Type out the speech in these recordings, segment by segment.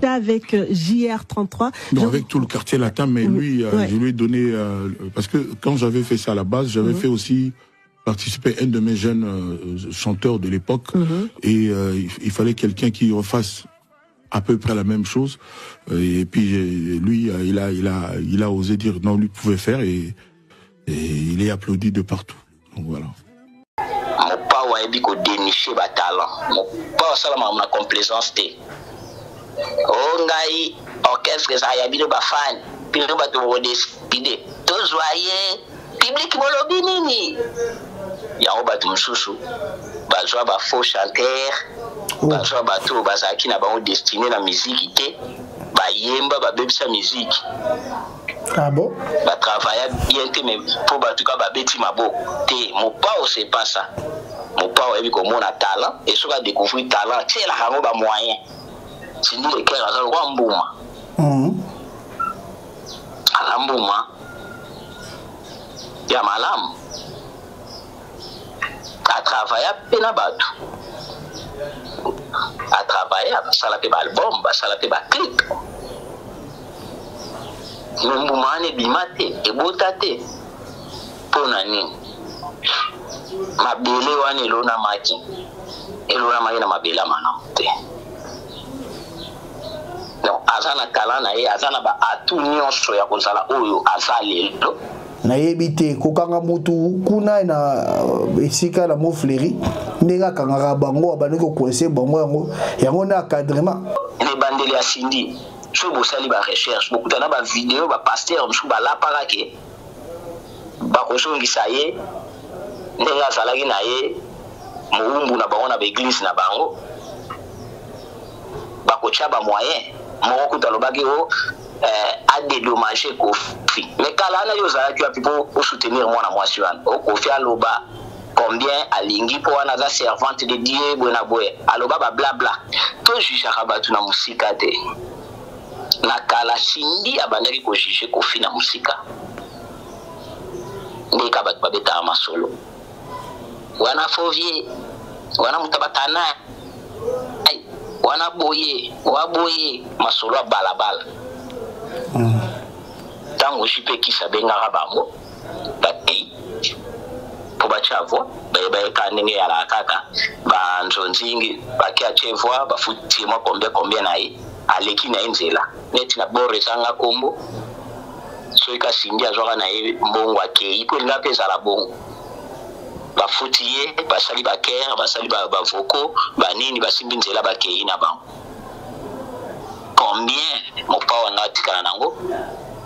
Avec JR33. Non, avec tout le quartier latin, mais lui, je lui ai donné... parce que quand j'avais fait ça à la base, j'avais fait aussi participer un de mes jeunes chanteurs de l'époque. Et il fallait quelqu'un qui refasse à peu près la même chose. Et puis lui, il a osé dire non, lui pouvait faire et il est applaudi de partout. Donc voilà. Mopao ayebi kodénicher batalent. Mopao asalamaka na complaisance te. O ngai orchestre ezala ya bino bafani, bino bato bokodécider tozwa ye. Public bolobi nini? Yango bato mosusu bazwa bafaux chanteur, bazwa bato oyo bazalaki na bango destiné na miziki te, bayemba, babebisa miziki. Ah bon? Batravailla bien te, mais mpo bato ka babeti maboko te. Mopao, c'est pas ça. Mopao ayebi komona talent e soki adécouvrir talent, atielaka yango bamoyen. Cindy Le Cœur aza lokwa mbuma. Aza mbuma ya malamu, atravailla mpe na bato, atravailla, basala mpe baalbum, basala mpe baclip, mais mbuma wana ebima te, ebota te. Mpo na nini? Mabele wana elonamaki, elonamaki na mabele ya malamu te. Donc aza na talent na ye, aza na baatu nyonso ya kozala oyo aza lelo. Nayebi te kokanga mutu kuna na esika na Mont-Fleury, ndenge akangaka bango, abandaki kocoincer bango. Yango nde encadrement. Na ebandeli ya Cindy, soki bosali barecherche, bokuta na bavideo, bapasteur mosusu balapaka ke bakozongisa ye ndenge azalaki na ye mowumbu na bango na baeglise na bango, bakotia bamoyen moko. Kuta alobaki o adédommage Kofi. Mais kala wana yo ozalaki wapi mpo osoutenir mwana mwasi wana? O Kofi aloba combien alingi mpo wana aza servante de Dieu, boye na boye, aloba bablabla. Tojugeaka bato na mosika te. Na kala, Cindy abandaki kojuger Kofi na mosika, ndeka bato babetaka masolo wana, fovie wana, moto abatana wana boye wa boye, masolo ya balabala. Ntango JP Kis abengaka bango, bakei mpo batya voix, bayeba ye kaka ndenge eyalaka kaka banzonzingi. Bake, atie voix, bafuti ye mwa combien combien na ye, aleki na ye nzela neti na bor ezanga nkombo. Soki ka Cindy azwaka na ye mbongo, akei mpo elinga mpe ezala bongo. Bafuti ye, basali bachœur, basali bavocaux, banini, basimbi nzela, bakei na bango. Combien Mopao anga atikala nango?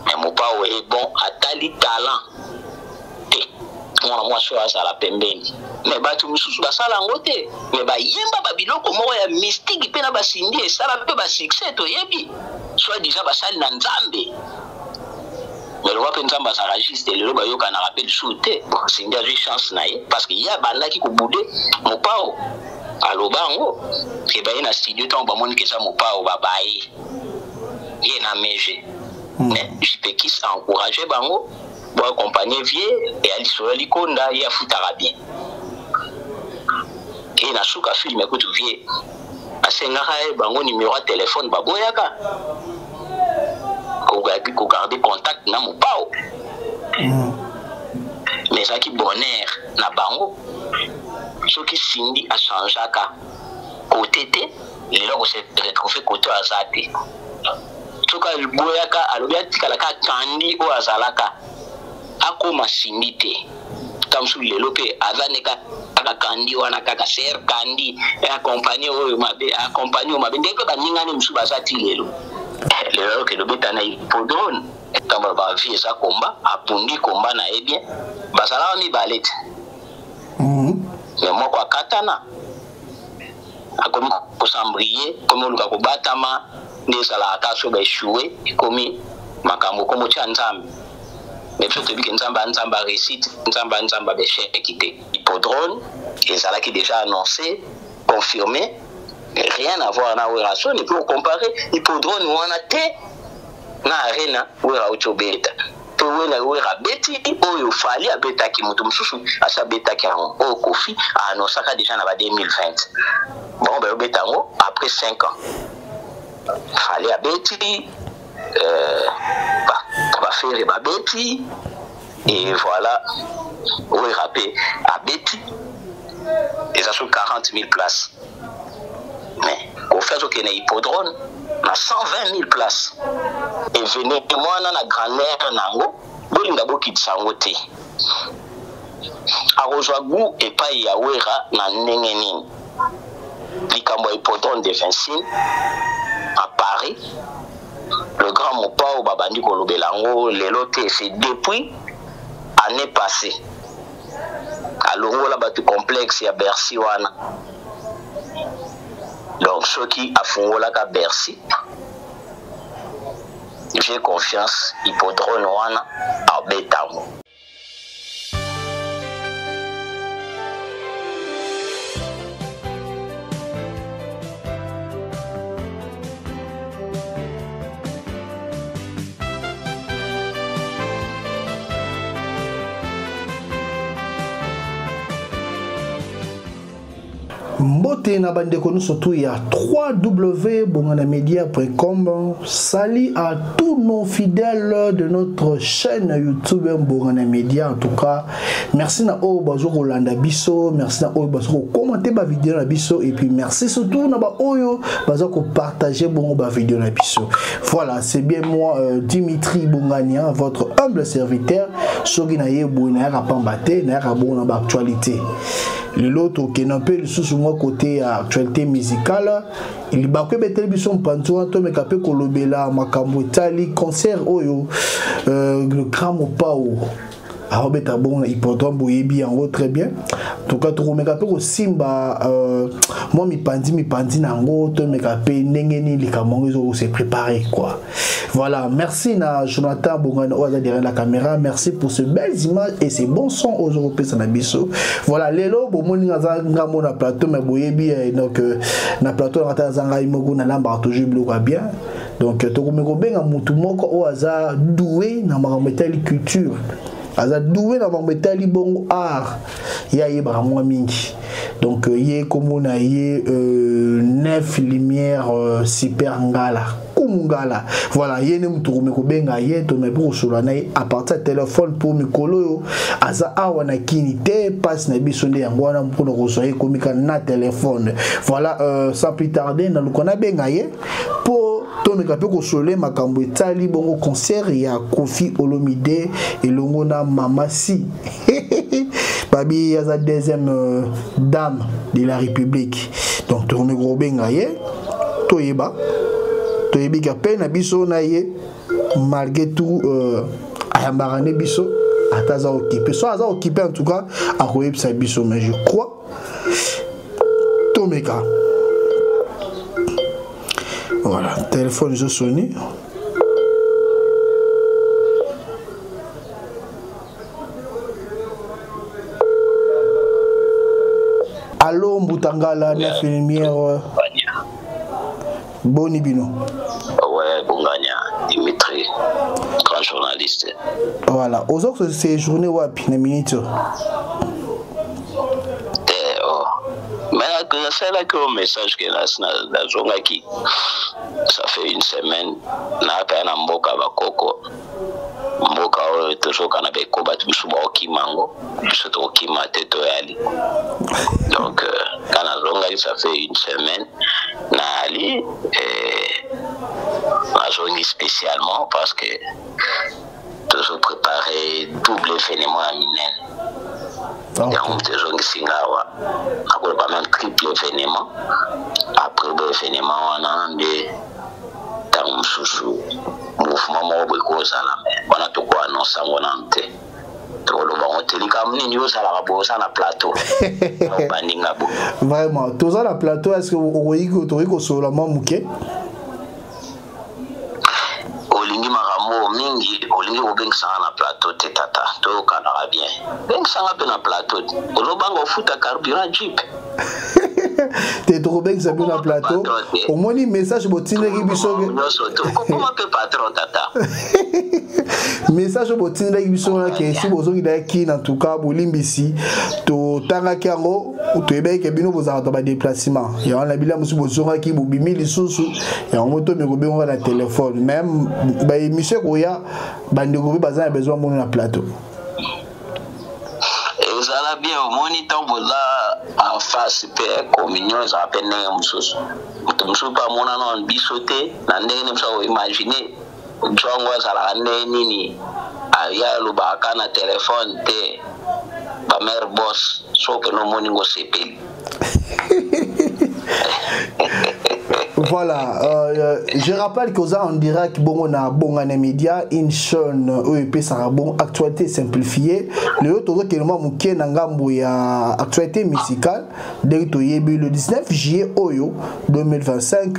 Mais Mopao e bon, atali talent te, mwana mwasi oyo azala pembeni. Mais bato mosusu basala yango te, mais bayemba babiloko moko ya mystique mpe na baCindy, esala mpe basuccès. Toyebi soit disant basali na Nzambe, mais loba mpe Nzambe azalaka juste. Lelo bayokanaka mpe lisusu te. Bon, Cindy azwi chance na ye parce que ye abandaki kobouder Mopao, aloba yango ebaye na studio. Ntango bamoni ke eza Mopao, babaye ye na mege. Mais JP Kis a encouragé bango boaccompagner vie eya lisolo ya likonda, ye afutaka bien. E na suka film kutu, vie asengaka ye bango numéro ya telefone, baboyaka kogarder contact na Mopao. Mais ezalaki bonheur na bango. Soki Cindy achangeaka côté te, lelo akose retrouve côté oyo aza te. Soki aboyaka, alobi atikalaka kandi oyo azalaka, akóma Cindy te. Ta mosusu lelo mpe aza ne kaka kandi wana, kaka ser kandi accompagne oyo mabe, accompagne oyo mabe, ndenge mpe baningani mosusu baza ti lelo. Lelo okende obeta na hippodrome, ntango balobaka vie eza komba, apundi komba na ye bien. Bazalaka mibale te, mais moko akatana, akomi kos'embrouiller, komi oluka kobatama. Nde ezalaka kaka so baéchouer, ekomi makambo komi otya Nzambe. Mais biso toyebi ke Nzambe a Nzambe a réussite, Nzambe a Nzambe a baéchec te. Hippodrome ezalaki déjà annoncé, confirmé, rien à voir na Werrason. Et puis ocomparer hippodrome wana te na Arena Wera auti obeta to wena Wera abeti oyo Fally abetaki, moto mosusu asi abetaki yango. Oyo Kofi aannonçaka déjà na ba 2020, bango bayobeta yango après 5 ans. Fally abeti, ba Ferre babeti, et voilà, Werra mpe abeti, eza so 40 000 places. Mais Koffi azokende hippodrome na 120 000 places. Événement wana na grandeur nango, bolinga bokitisa yango te. Akozwa goût epai ya Werra na ndenge nini? Likambo ya hippodrome de Vincennes à Paris, le grand Mopao babandi kolobela yango lelo te, c'est depuis année passée. Alongola bato complexe ya Bercy wana. Donc soki afungolaka Bercy, j'ai confiance hippodrome wana abetango. Mbote na bandeko nyonso tu ya www.bonganamedia.com. Salut à tous nos fidèles de notre chaîne YouTube Bongana Media. En tout cas, merci na oyo bazo kolanda biso, merci na oyo bazo commenter ba vidéo na biso, et puis merci surtout na ba oyo bazo ko partager bongo ba vidéo na biso. Voilà, c'est bien moi Dimitri Bongania, votre humble serviteur. Soki na ye boye na ya pamba te, na ya bongo na ba actualité. Lelo tokende mpe lisusu mwa côté ya actualité musicale. Libaku ebeteli biso mpanzi wana, tomeka mpe kolobela makambo etali concert oyo le grand Mopao aobeta bongo na hippodrome, boyebi yango très bien. En tout cas tokomeka mpe kosimba mwa mipanzi mipanzi na yango, tomeka mpe ndenge nini likambo yango ezo se préparer quoi. Voilà, merci na Jonathan Bongani oyo aza derrière la caméra, merci pour ces belles images et ces bons sons oyo ozokopesa na biso. Voilà, lelo bomoni nga ngambo na plateau, mais boyebi donc na plateau na aza ngai moko na lambaka toujours biloko ya bien. Donc tokomi kobenga mutu moko oyo aza doué na makambo etali culture, aza doué na makambo etali bongo art, ye ayebaka mwa mingi. Donc ye komona ye 9 lumière super ngala kumungala. Voilà, ye ne mutu komi kobenga ye, to me pour solo na ye à partir ya téléphone pour mikolo oyo aza awa na kini te, passe na biso nde yango wana mpona kozwa ye komika na téléphone. Voilà, sans plus tarder na luka na benga ye po tomeka mpe kosole makambo etali bongo concert ya Koffi Olomide elongo na Mama Si. Babi aza deuxième dame de la République. Donc tokomi kobenga ye, toyeba toyebika mpe na biso na ye malgré tout ayambaka nde biso ata aza occupé, so aza occupé en tout cas akoyebisa biso, mais je crois tomeka. Voilà, téléphone ezosoni. Allô Mbutangala, 9 lumière. Boni bino. Ouais, Bongania, Dimitri, grand journaliste. Voilà, aux autres séjourner wapi na minute. Eh oh. Mais nasalaki oyo message ke nazongaki, ça fait une semaine, naapaya na mboka bakoko. Mboka oyo tozoka na beko, bato mosusu baokima yango, biso tokokima te, toyali. Donc quand nazongaki, ça fait une semaine, nayali, nazongi spécialement parce que tozo préparer double événement ya minene. Yango moto ezongisi nga awa, nakoloba même triple événement. Après bo événement wana nde ntango mosusu mouvement moko boye kozala, mais wana tokoannonce yango nanu te, tokoloba yango te. Likambo nini ozalaka boye, oza na plateau, obandinga bo? Vraiment toza na plateau. Est ce que okoki tokoki kosolola mwa moke? Olingi makambo mingi, olingi kobengisanga na plateau te. Tata, toyokanaka bien, bengisanga mpe na plateau te. Ozobanga ofuta carburant jeep. Te, tokobengisa bino na plateau. Omoni message botindaki biso. Okokoma mpe patron, tata. Message oyo botindaki biso wana ke esi bozongidaki Kin, en tout cas bolimbisi, totangaki yango, toyebaki ke bino bozalaka to badéplacement yango na bila mosusu bozongaki, bobimi lisusu yango, tomi kobengoka na telefone. Même baémission ekoya, bandeko mpe baza na besoin mono na plateau. Ezala bien. Omoni, ntango boza en face mpe communion ezala mpe ndenge mosusu. Moto mosusu mpe amona nano biso te na ndenge nini mosusu akoimagine jwango azalaka ndenge nini. Aya alobaka na telefone te, bamare boss. So okende, omoni ngo, osepeli. Voilà, je rappelle qu'oza en direct bongo na Bongane Media, une chaîne oyo epesaka bon actualité simplifiée. Lelo tozokende mwa moke na ngambo ya actualité musicale. Ndenge toyebi, le 19 juillet oyo 2025,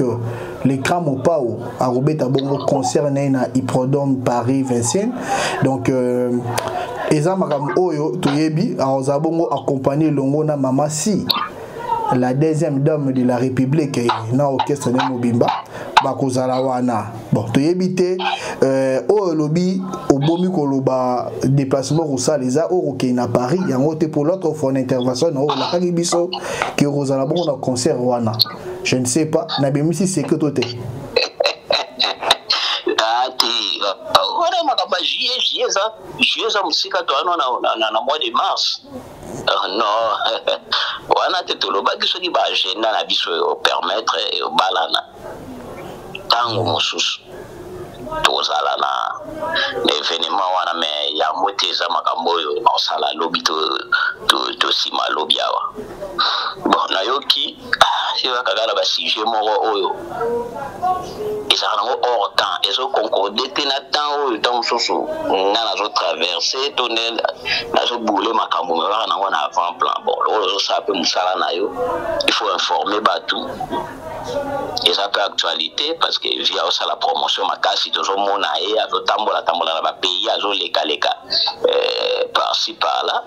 le grand Mopao akobeta bongo concert na ye na Hippodrome Paris Vincennes. Donc eza makambo oyo toyebi, akozala bongo accompagné elongo na Mama Si, la deuxième dame de la République, na orchestre ne mobimba bakozala wana. Bon, toyebi te oyo olobi obomi koloba déplacement kosala eza oyo kokende na Paris yango te. Pour l'autre fois na intervention na oyo olakaki biso ke kozala bongo na concert wana, je ne sais pas, nabimisi secret to te. Ah, te, wana makambo ya juillet, juillet eza mosika, to wana na mois de mars. Non, wana te. Tolobaki soki baagenda na biso opermettre ebalana, ntango mosusu tozala na événement wana. Mais yango te, eza makambo oyo naosala lobi to nsima lobi awa. Bon, nayoki ezaka kaka na basujet moko oyo ezalaka nango hors temps, ezoconcorde te na temps oyo. Ntango mosusu nga nazotraverse to nde nazobule makambo, me kaka nango na avant plan. Bon, lokola ozosala mpe mosala na yo, il faut informer bato. Eza mpe actualité parce que vi aosala promotion makasi, tozomona ye azotambola tambola na bapays, azolekaleka par-ci par-là.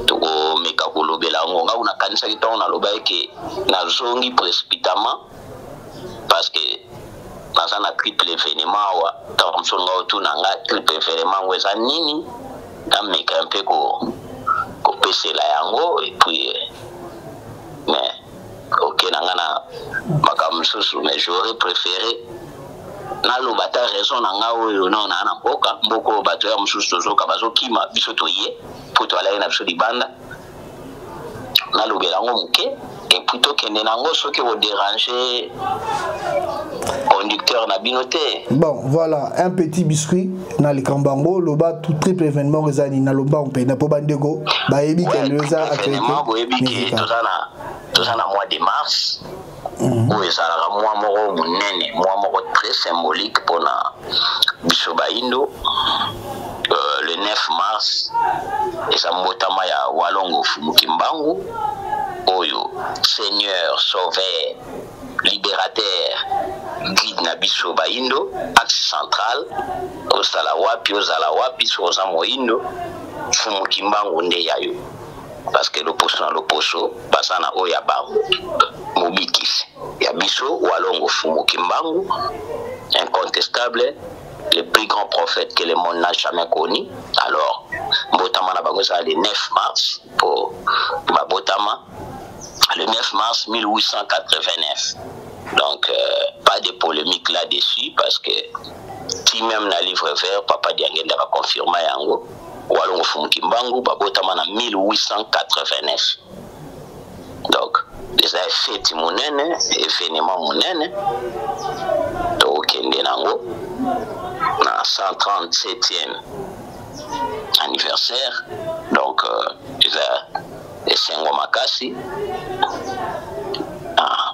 Tokomeka kolobela yango. Ngai nakanisaki ntango naloba eke nazongi précipitamment parce que naza na triple événement awa. Ntango mosusu nga otuna nga triple événement yango eza nini, nameka mpe kopesela yango. Et puis, mais ok, na nga na makambo mosusu, mais j'aurais préféré naloba ata raison na nga oyo. No, naa na mboka, mboka oyo bato ya mosusu tozoka bazokima, biso toye mpo toalaki na biso libanda. Nalobela yango moke et puis tokende nango, soki kodéranger conducteur na bino te. Bon, voilà un petit biscuit na likambo yango. Loba tout, triple événement eza nini? Nalomba mpena mpo bandeko bayebi ke lelo eza actualité. Boyebi ke toza na mois de mars oyo ezalaka mwa moko monene, mwa moko très symbolique mpona biso bayindo. Le 9 mars eza mbotama ya Walongo Fumu Kimbangu oyo, seigneur, sauveur, libérateur, guide na biso bayindo. Axe central, ozala wapi, ozala wapi, soki oza moyindo, Fumu Kimbangu nde ya yo, parce que loposo na loposo baza na oyo ya bango. Mobikisi ya biso, Walongo Fumu Kimbangu, incontestable, le plus grand prophète que le monde n'a jamais connu. Alors mbotama na bango ezala le 9 mars, po babotama le 9 mars 1889. Donc pas de polémique là-dessus, parce que ti même na livre vert, papa Diangenda baconfirma yango, Walongo Fumu Kimbangu babotama na 1889. Donc eza feti monene, événement monene, tokokende nango na 137e anniversaire. Donc eza esengo makasi. Ah,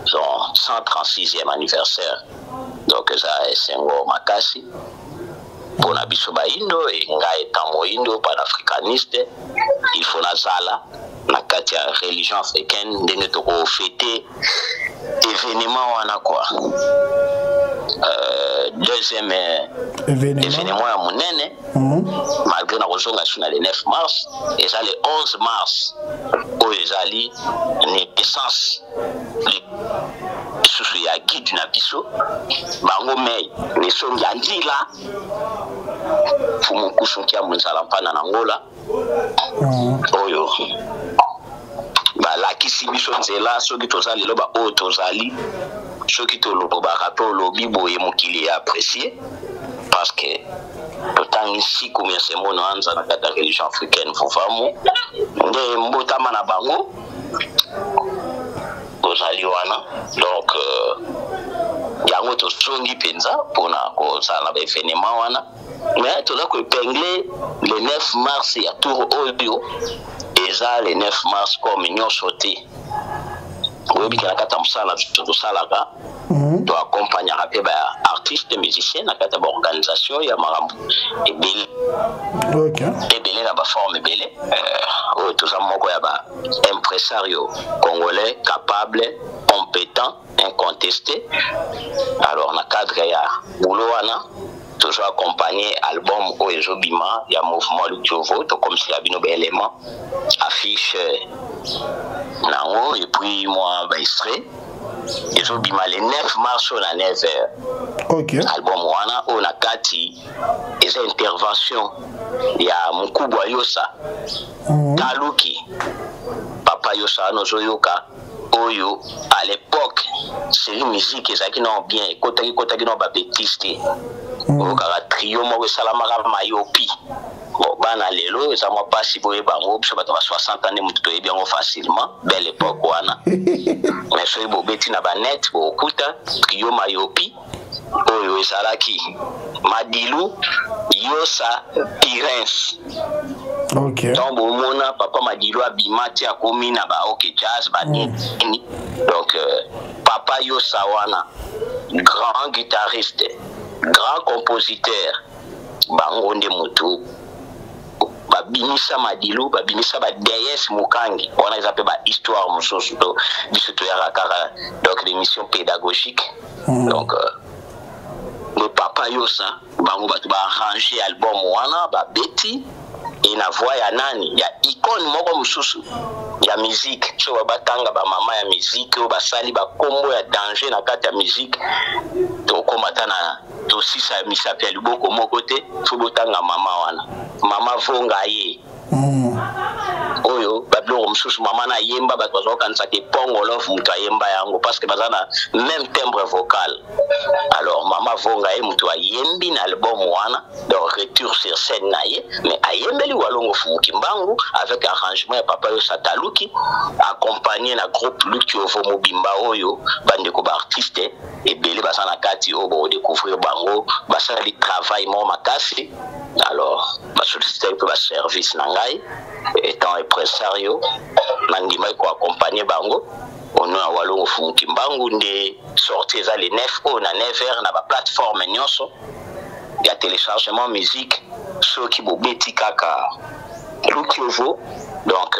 son 136e anniversaire. Donc eza esengo makasi mpona biso bayindo. E ngai étant moyindo panafricaniste, il faut nazala na kati ya religion africaine ndenge tokofete événement wana quoi. Deuxième événement ya monene, malgré nakozonga su na le 9 mars, eza le 11 mars oyo ezali naissance lisusu ya guide na biso bango mei nesongi ya nzila Mfumu Nkusu Nkiambu Nzala Mpana na Ngola, oyo balakisi biso nzela. Soki toza lelo ba oyo tozali, soki tolobaka mpe olobi boye, mokili ya apprécier, parce que totangi nsiku ya semono anza na kati ya religion africaine vuvamu, nde mbotama na bango tozali wana. Donc yango tozongi mpenza mpona kozala na baévénement wana, mais toza koépingler le 9 mars ya tour oyo. Eza le 9 mars comme nyonso te. Oyebi na kati ya mosala na biso tosalaka, toaccompagnaka mpe baartiste musicien na kati ya baorganisation ya makambo ebele ebele na baforme ebele. Oyo toza moko ya baimpresario congolais capable, compétent, incontesté. Alors na cadre ya boulot wana, tozo accompagner album oyo ezobima ya mouvement Lukiovo. Tokomisela bino baélément, affiche nango et puis mwa baextrait. Ezobima le 9 mars oyo na 9 heures. Album wana oyo na kati eza intervention ya mokubwa Yosa Taluki, papa Yosa wana ozoyoka oyo. À l'époque série musique ezalaki nao bien, ekotaki kotaki nao babêtises te. Oyokaka trio moko esalamaka, Mayopi. Bon, bana lelo eza mwa mpasi boyeba yango. Biso bato ba 60 ans nde motu toyebi yango facilement, belle époque wana. Mais soki bobeti na banet, bokokuta trio Mayopi oyo ezalaki Madilu, Yosa, Pirens. Donc bomona papa Madilu abima ti akomi na ba OK Jazz, banini. Donc papa Yosa wana, grand guitariste, grand compositeur, bango nde motu babimisa Madilu, babimisa badeyes mokangi wana. Eza mpe bahistoire mosusu to biso toyaka kaka, donc l'émission pédagogique. Donc le papa Yosa, bango bato baarrange album wana, babeti e na voix ya nani, ya icône moko mosusu ya musique. So batanga bamama ya musique oyo basali bakombo ya danger na kati ya musique, tokóma ata na tosisa misapi ya liboko moko te. Fo botanga mama wana, mama Vonga ye. Oyo babiloko mosusu mama na ayemba, bato bazwa kokanisaka epongolove moto ayemba yango, parce que baza na même timbre vocal. Alors mama Vonga ye moto ayembi na album wana, donc retour sur scène na ye, mais ayembeli Walongo Fumuki Mbangu avec arrangement ya papa Yosa Taluki, accompagné na groupe Lukiovo mobimba oyo bandeko baartiste ebele baza na kati oyo bokodécouvrir bango, basali travail moko makasi. Alors basollicitaki mpe baservice na ngai étant impresario, nandimaki koaccompagne bango au nom ya Walongo Fumuki Mbangu. Nde sortie eza le 9 oyo na 9 heures na baplateforme nyonso ya téléchargement musique. Soki bobeti kaka Lukiovo, donc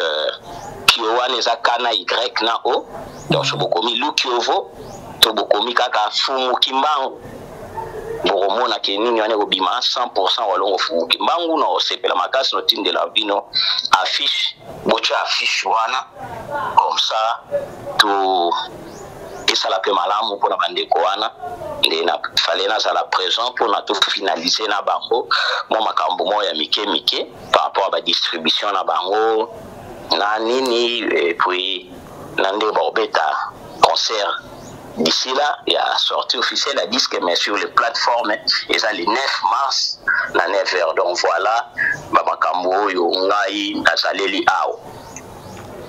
kio wana eza k na y na o, donc so bokomi Lukiovo to bokomi kaka Fumuki Mbangu, bokomona ke nini wana ekobima 100 Walongo Fumuki Mbangu. Na osepela makasi notindela bino affiche, botya affiche wana comme ça to esala mpe malamu mpona bandeko wana. Nde na fale nazala présent mpona tofinalize na bango mwa makambo moko ya mike mike par rapport à badistribution na bango na nini, et puis na nde bakobeta concert. D'ici là, il y a sortie officielle à disque, mais sur les plateformes eza le 9 mars na 9 heures. Donc voilà bamakambo oyo ngai nazaleli awa,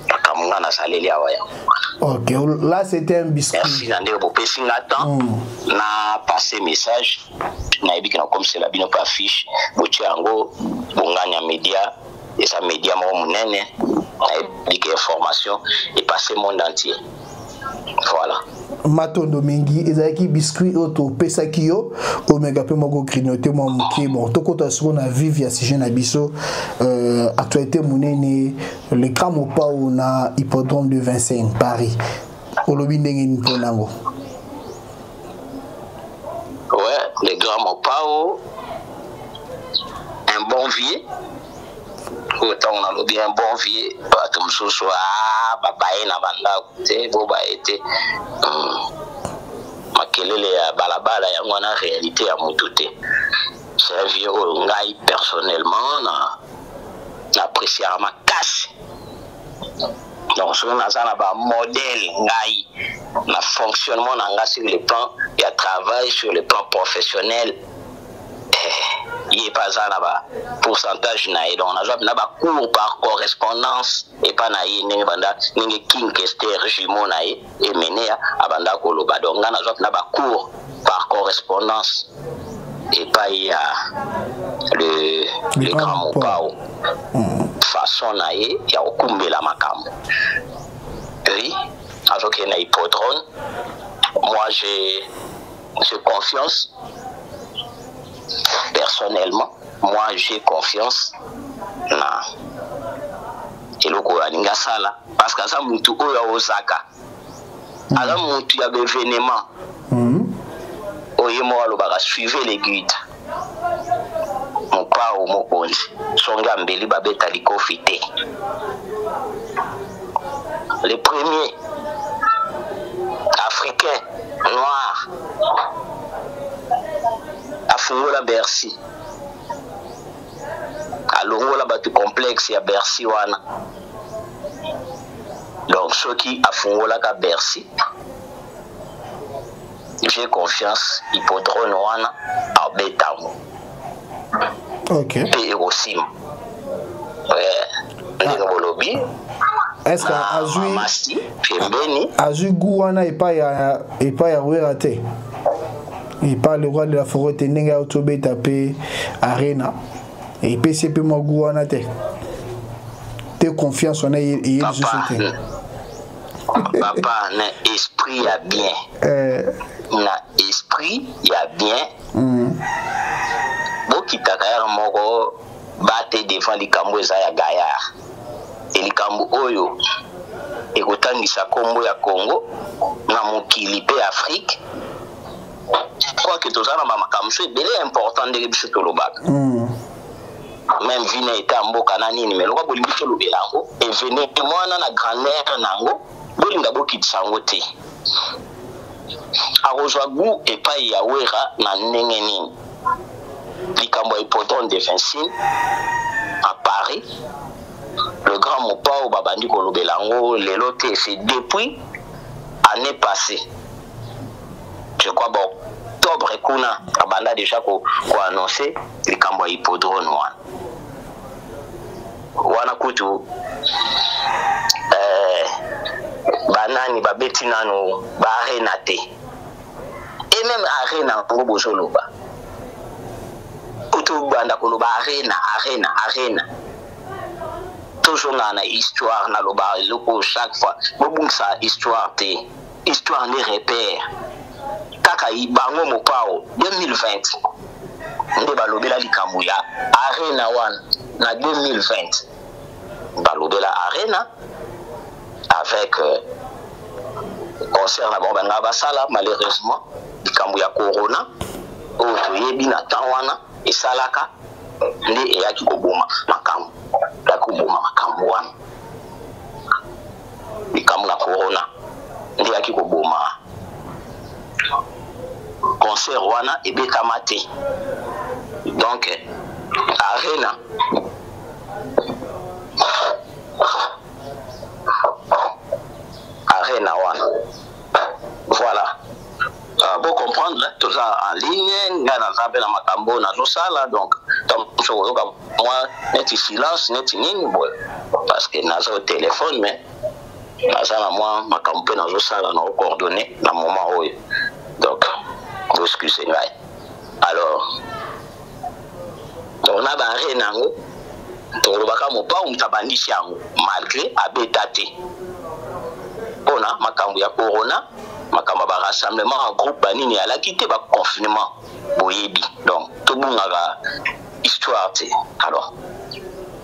makambo ngai nazaleli awa yango. Ok, là c'était un biscuit. Merci na ndenge bopesi nga temps na passer message. Nayebi ke nakomisela bino mpe affiche, botia yango. Bonganya Média eza média moko monene, nayebi ke information epasse monde entier. Voilà. Matondo mingi. Ezalaki biscuit oyo topesaki yo, omeka mpe moko grignote mwa moke. Bon, tokota sikoyo na vif ya sujet na biso. Actualité monene, le grand Mopao na hippodrome de Vincennes, Paris. Olobi ndenge nini mpo nango? Ouais. Le grand Mopao, un bon vieux. Oyo ntango nalobi un bon vieux, bato mosusu ah, babaye na bandako te, bobaye te. Makelele ya balabala yango wana réalité ya motu te. C'est un vieux oyo ngai personnellement na n'appréciaka makasi. Donc soki naza na ba modèle ngai na fonctionnement na nga sur le plan ya travail, sur le plan professionnel, ye mpe aza na ba pourcentage na ye. Donc nazwa na ba cours par correspondance epa na ye, ndenge banda ndenge King Kester jumeau na ye Emenea abanda koloba. Donc nga nazwa na ba cours par correspondance epai ya le grand Mopao, façon na ye ya kokumbela makambo. Oui, azokende na hippodrome. Moi, j'ai confiance personnellement, moi j'ai confiance na eloko oyo alingi asala, parce que aza mutu oyo aozaka, aza mutu ya baévénement oyo ye moko alobaka: "Suivez les guides." Mopao mokonzi, songe ya mbeli babeta likofi te. Le premier Africain noir afungola Bercy, alongola bato complexe ya Bercy wana. Donc soki afungolaka Bercy, j'ai confiance hippodrome wana abetango mpe ekosima ndenge bolobi. Est-ce que azwi masi pembeni? Azwi goût wana epai ya Wera te, epai le roi de la forêt te, ndenge auti obeta mpe Arena, epesi mpe mwa goût wana te te, confiance wana eye lisusu te? Papa, na esprit ya bien, na esprit ya bien, bokitaka yaka moko bate devant likambo eza ya gaillard e likambo oyo ekotangisa nkombo ya Congo na mokili mpe Afrique. Quoique toza na bamakambo so ebele important ndenge biso tolobaka, même vi na eta ya mboka na nini, mais lokola bolingi tolobela yango, événement wana na grandeur na yango, bolinga bokitisa yango te. Akozwa goût epai ya Wera na ndenge nini? Likambo ya hippodrome de Vincennes à Paris, le grand Mopao babandi kolobela yango lelo te, c'est depuis année passée, je crois, ba octobre kuna abanda déjà koannonce likambo ya hippodrome wana. Wana kutu banani babeti nano baarena te, et même Arena yango bozoloba, kutu banda koloba Arena, Arena, Arena, tozongaka na histoire. Naloba eloko chaque fois, bobungisa histoire te, histoire nde repère kaka bango. Mopao 2020 nde balobela likambo ya Arena wana. Na 2020 balobela Arena avec concert na bango bangaka basala. Malheureusement, likambo ya corona oyo toyebi na temps wana esalaka nde eyaki koboma makambo, eyaki koboma makambo wana. Likambo na corona nde eyaki koboma concert wana, ebetama te. Donc Arena, Arena wana, voilà. Bo comprendre, toza en ligne, ngai naza mpe na makambo nazosala. Donc ntango mosusu koyoka mwa neti silence, neti nini boye, parce que naza au téléphone, mais naza na mwa makambo mpe nazosala na ocoordonné na moment oyo. Donc boexcuse ngai. Alors donc na baarena yango, tokolobaka Mopao moto abandisi yango, malgré abeta te mpona makambo ya corona, makambo ya barassemblement en groupe, banini alaki te, baconfinement boyebi. Donc tobungaka histoire te. Alors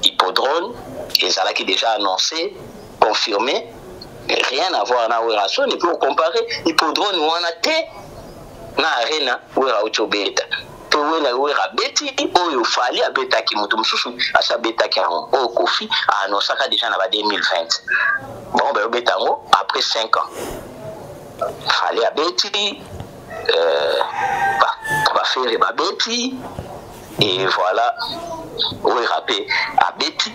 hippodrome ezalaki déjà annoncé, confirmé, rien à voir na Werrason. Et puis comparer hippodrome wana te. Na Arena, Wera auti obeta mpe Wera, Wera abeti oyo Fally abetaki, moto mosusu asi abetaki yango, oyo Koffi aanonsaka déjà na ba 2020. Bango bayobeta yango après 5 ans. Fally abeti, baFerre babeti, et voilà, Wera mpe abeti,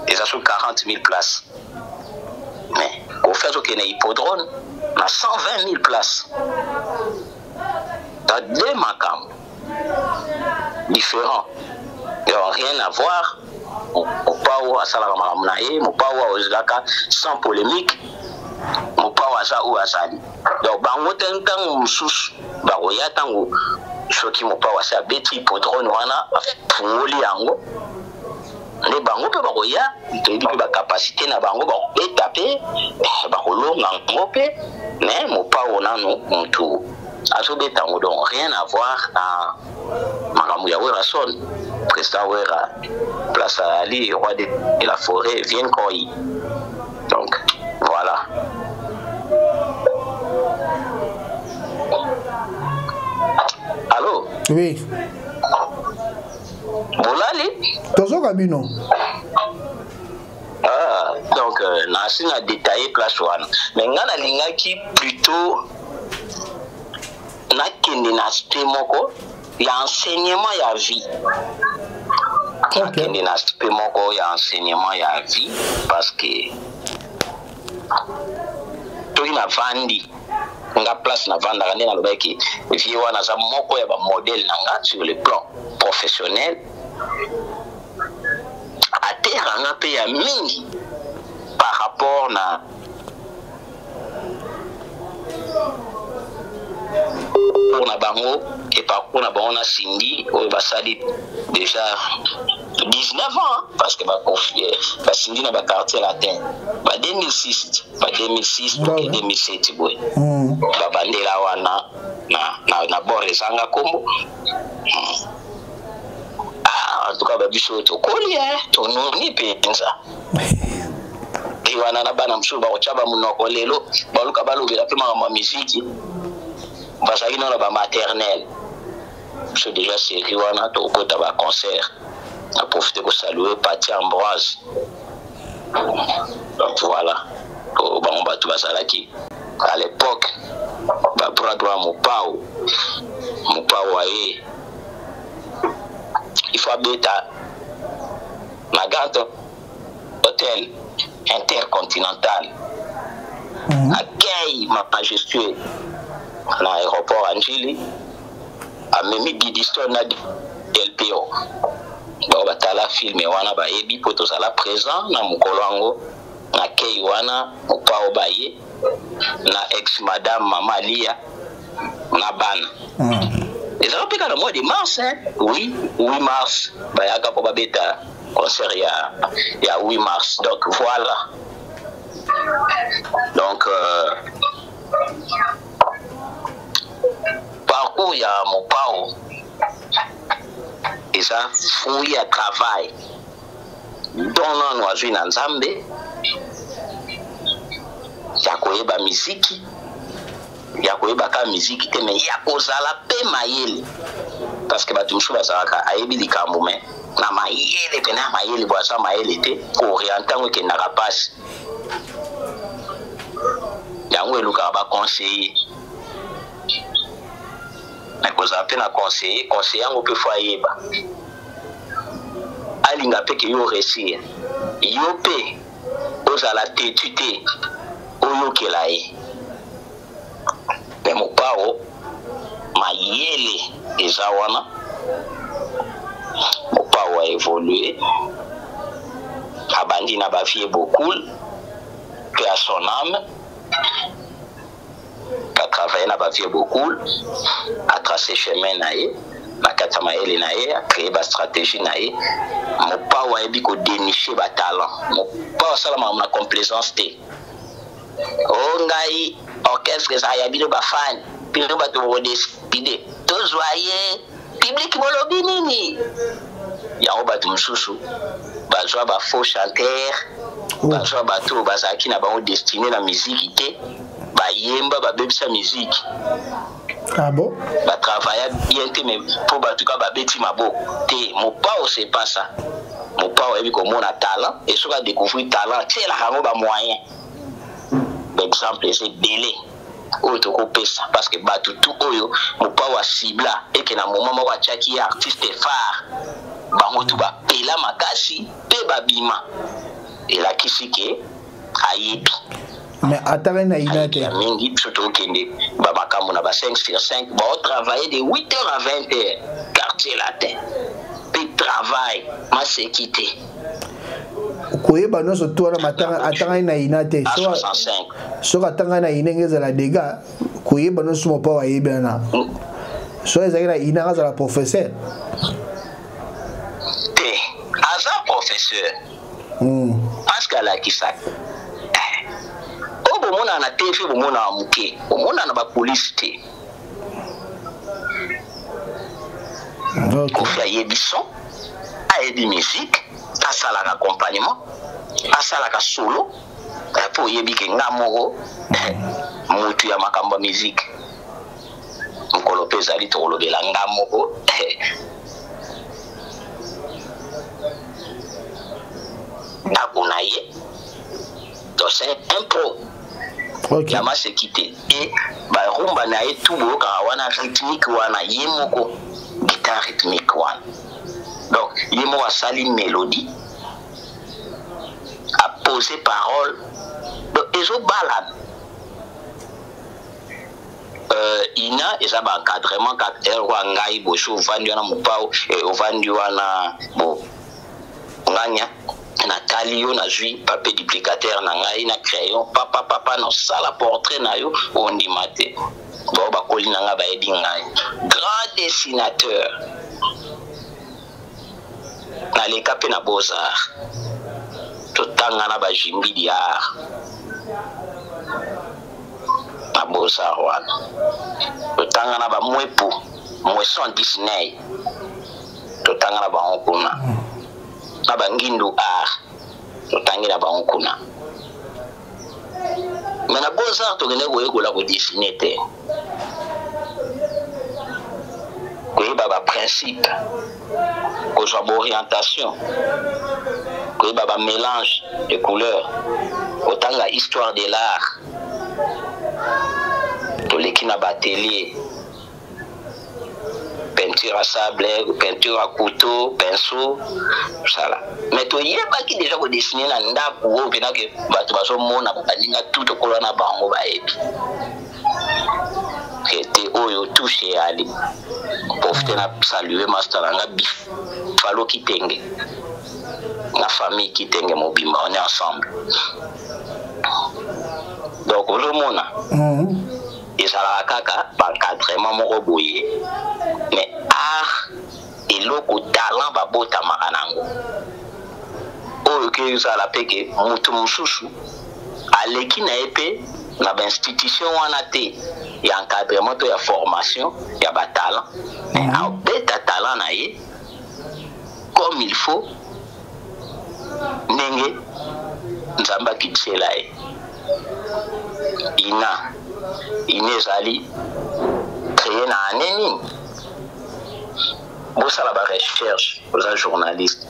eza so 40 000 places. Mais Koffi azokende hippodrome na 120 000 places. Dans deux makambo différents, donc rien à voir. Mopao asalaka makambo na ye, Mopao ozalaka sans polémique, Mopao aza oyo azali. Donc bango te, ntango mosusu bakoya, ntango soki Mopao asi abeti hippodrome wana, afungoli yango, nde bango mpe bakoya. Toyebi mpe bacapacité na bango, bakobeta mpe bakolonga yango mpe. Mais Mopao nanu motu azobeta yango, donc rien à voir na makambo ya Werason. Président Wera, place ali, roi de la forêt, vient koi. Donc voilà. Allo? Oui. Bolali? Tozoka bino. Ah, donc nasi na détaillé place wana, mais nga nalingaki plutôt nakende na aspect moko ya enseignement ya vie. Nakende na aspect moko ya enseignement ya vie, parce que toki navandi nga place navandaka, nde nalobaki vie wana aza moko ya bamodèle na nga sur le plan professionnel, ateranga mpe ya mingi par rapport na parcours na bango et parcours na bango na Cindy oyo basali déjà 19 ans, hein, parce que baCindy na baQuartier Latin ba 2006, ba 2006 toke 2007 boye, babandela wana na bord ezanga kombo. Ah, en tout cas babiso tokoli, tononi mpenza e wana na bana mosusu bakotya bamonoko lelo, baluka balobela mpe makambo ya miziki, bazalaki nano na bamaternelle. Biso déjà série wana tokokota baconcert. Na profite kosaluer Pati Ambroise. Donc voilà, bango bato bazalaki à l'époque babras droit Mopao. Mopao aye, il faut abeta na Grand Hôtel Intercontinental. Akei majestueux na aéroport ya Njili, amemi Didistone na Delpio. Bao batala film wana bayebi, mpo tozala présent na mokolo yango na kei wana. Mopao baye na ex madame mama Alia na bana. Ezala mpe kaka na mois de mars, hein? Oui, 8 mars bayaka mpo babeta concert ya 8 mars. Donc voilà, donc parcours ya Mopao eza fruit ya travail don nano azwi na Nzambe ya koyeba miziki, ya koyeba kaka miziki te, mais ya kozala mpe mayele, parce que bato mosusu bazalaka ayebi likambo, mais na mayele pene ya mayele bo aza mayele te, koorienter yango ekendaka mpasi. Yango elukaka baconseiller, mais kozala mpe na conseiller, conseiller yango mpe faut ayeba, alinga mpe ke yo réussir, yo mpe ozala têtu te, oyokela ye. Me Mopao mayele eza wana. Mopao aévolue, abandi na bavieux Bokul, mpe à son âme, atravaille na bavieux Bokul, atrace chemin na ye na kati ya mayele na ye, acréé bastratégie na ye. Mopao ayebi kodénicher batalent. Mopao asala makambo na complaisance te. O ngai orchestre ezala ya bino bafani, bino bato bokodécider tozwa ye, public bolobi nini. Yango bato mosusu bazwa bafaux chanteur, bazwa bato oyo bazalaki na bango destiné na miziki te, bayemba, babebisa miziki. Ah bon? Batravailla bien te, mais mpo bato ka babeti maboko te. Mopao, c'est pas ça. Mopao ayebi komona talent, et soki adécouvrir talent, atielaka yango bamoyen. Baexemple eza ebele oyo tokopesa, parce que bato tu oyo Mopao acibla eke na moment moko atiaki ye artiste phare, bango tu bapela makasi mpe babima. Elakisi ke ayebi. Mais atangani na INA te. Ya mingi, biso tokende bamakambo na ba 5 sur 5, baotravaille de 8 heures à 20 heures, Quartier Latin mpe travail maseki te. Koyeba nyonso to wana, atangani na INA te. À 65. Soki atangani na INA, nge ezala dega. Koyeba nyonso Mopao ayebi wana, soki ezalaki na INA, azala professeur. Te, aza professeur parce que alakisaka oyo bomonaka na TV. Bomonaka moke, bomonaka na bapolisi te. Kofi ayebi son, ayebi musique, asalaka accompagnement, asalaka solo. Mpo oyebi ke nga moko motu ya makambo ya musique, mokolo mpe ezali tokolobela nga moko ndako na ye. Donc c'est un pro ya maseki te. E barumba na ye tu boyokaka wana, rythmique wana, ye moko guitare rythmique wana. Donc ye moko asali mélodie, apose parole, donc ezobalana. INA eza baencadrement kaka erwa. Ngai boso ovandi wana, Mopao, ovandi wana bo nganya, natali yo, nazwi papier duplicateur na ngai na crayon, papa papa, nasala portrait na yo, ondima te. Bao bakoli na ngai bayebi ngai grand dessinateur. Naleka mpe na Beaux-Arts, totanga na bajimbidi ya art na Beaux-Arts wana, totanga na bamwepu Moisson Disney, totanga na bango kuna, na bangindu art, totangi na bango kuna. Mais na Beaux-Arts tokende koyekola kodessiner te, koyeba baprincipe, kozwa baorientation, koyeba bamélange de couleur, kotanga histoire de l'art. Toleki na baatelier, peinture à sable, peinture à couteau, pinceau, sala. Mais toyebaki déjà kodessiner na ndako oyo mpena ke bato bazomona, baninga tu tokola na bango bayebi te oyo touche eyali. Profite na salue master na nga Bifalo Kitenge na famille Kitenge mobimba, on est ensemble. Donc ozomona, ezalaka kaka baencadrement moko boye. Mais art, eloko talent babotamaka nango, oyo ke ezala mpe ke moto mosusu aleki na ye mpe na bainstitution wana te ya encadrement to ya formation ya batalent, mais abeta talent na ye comme il faut, ndenge Nzambe akitisela ye. INA, INA ezali créé na année nini? Bosala barecherche, oza journaliste.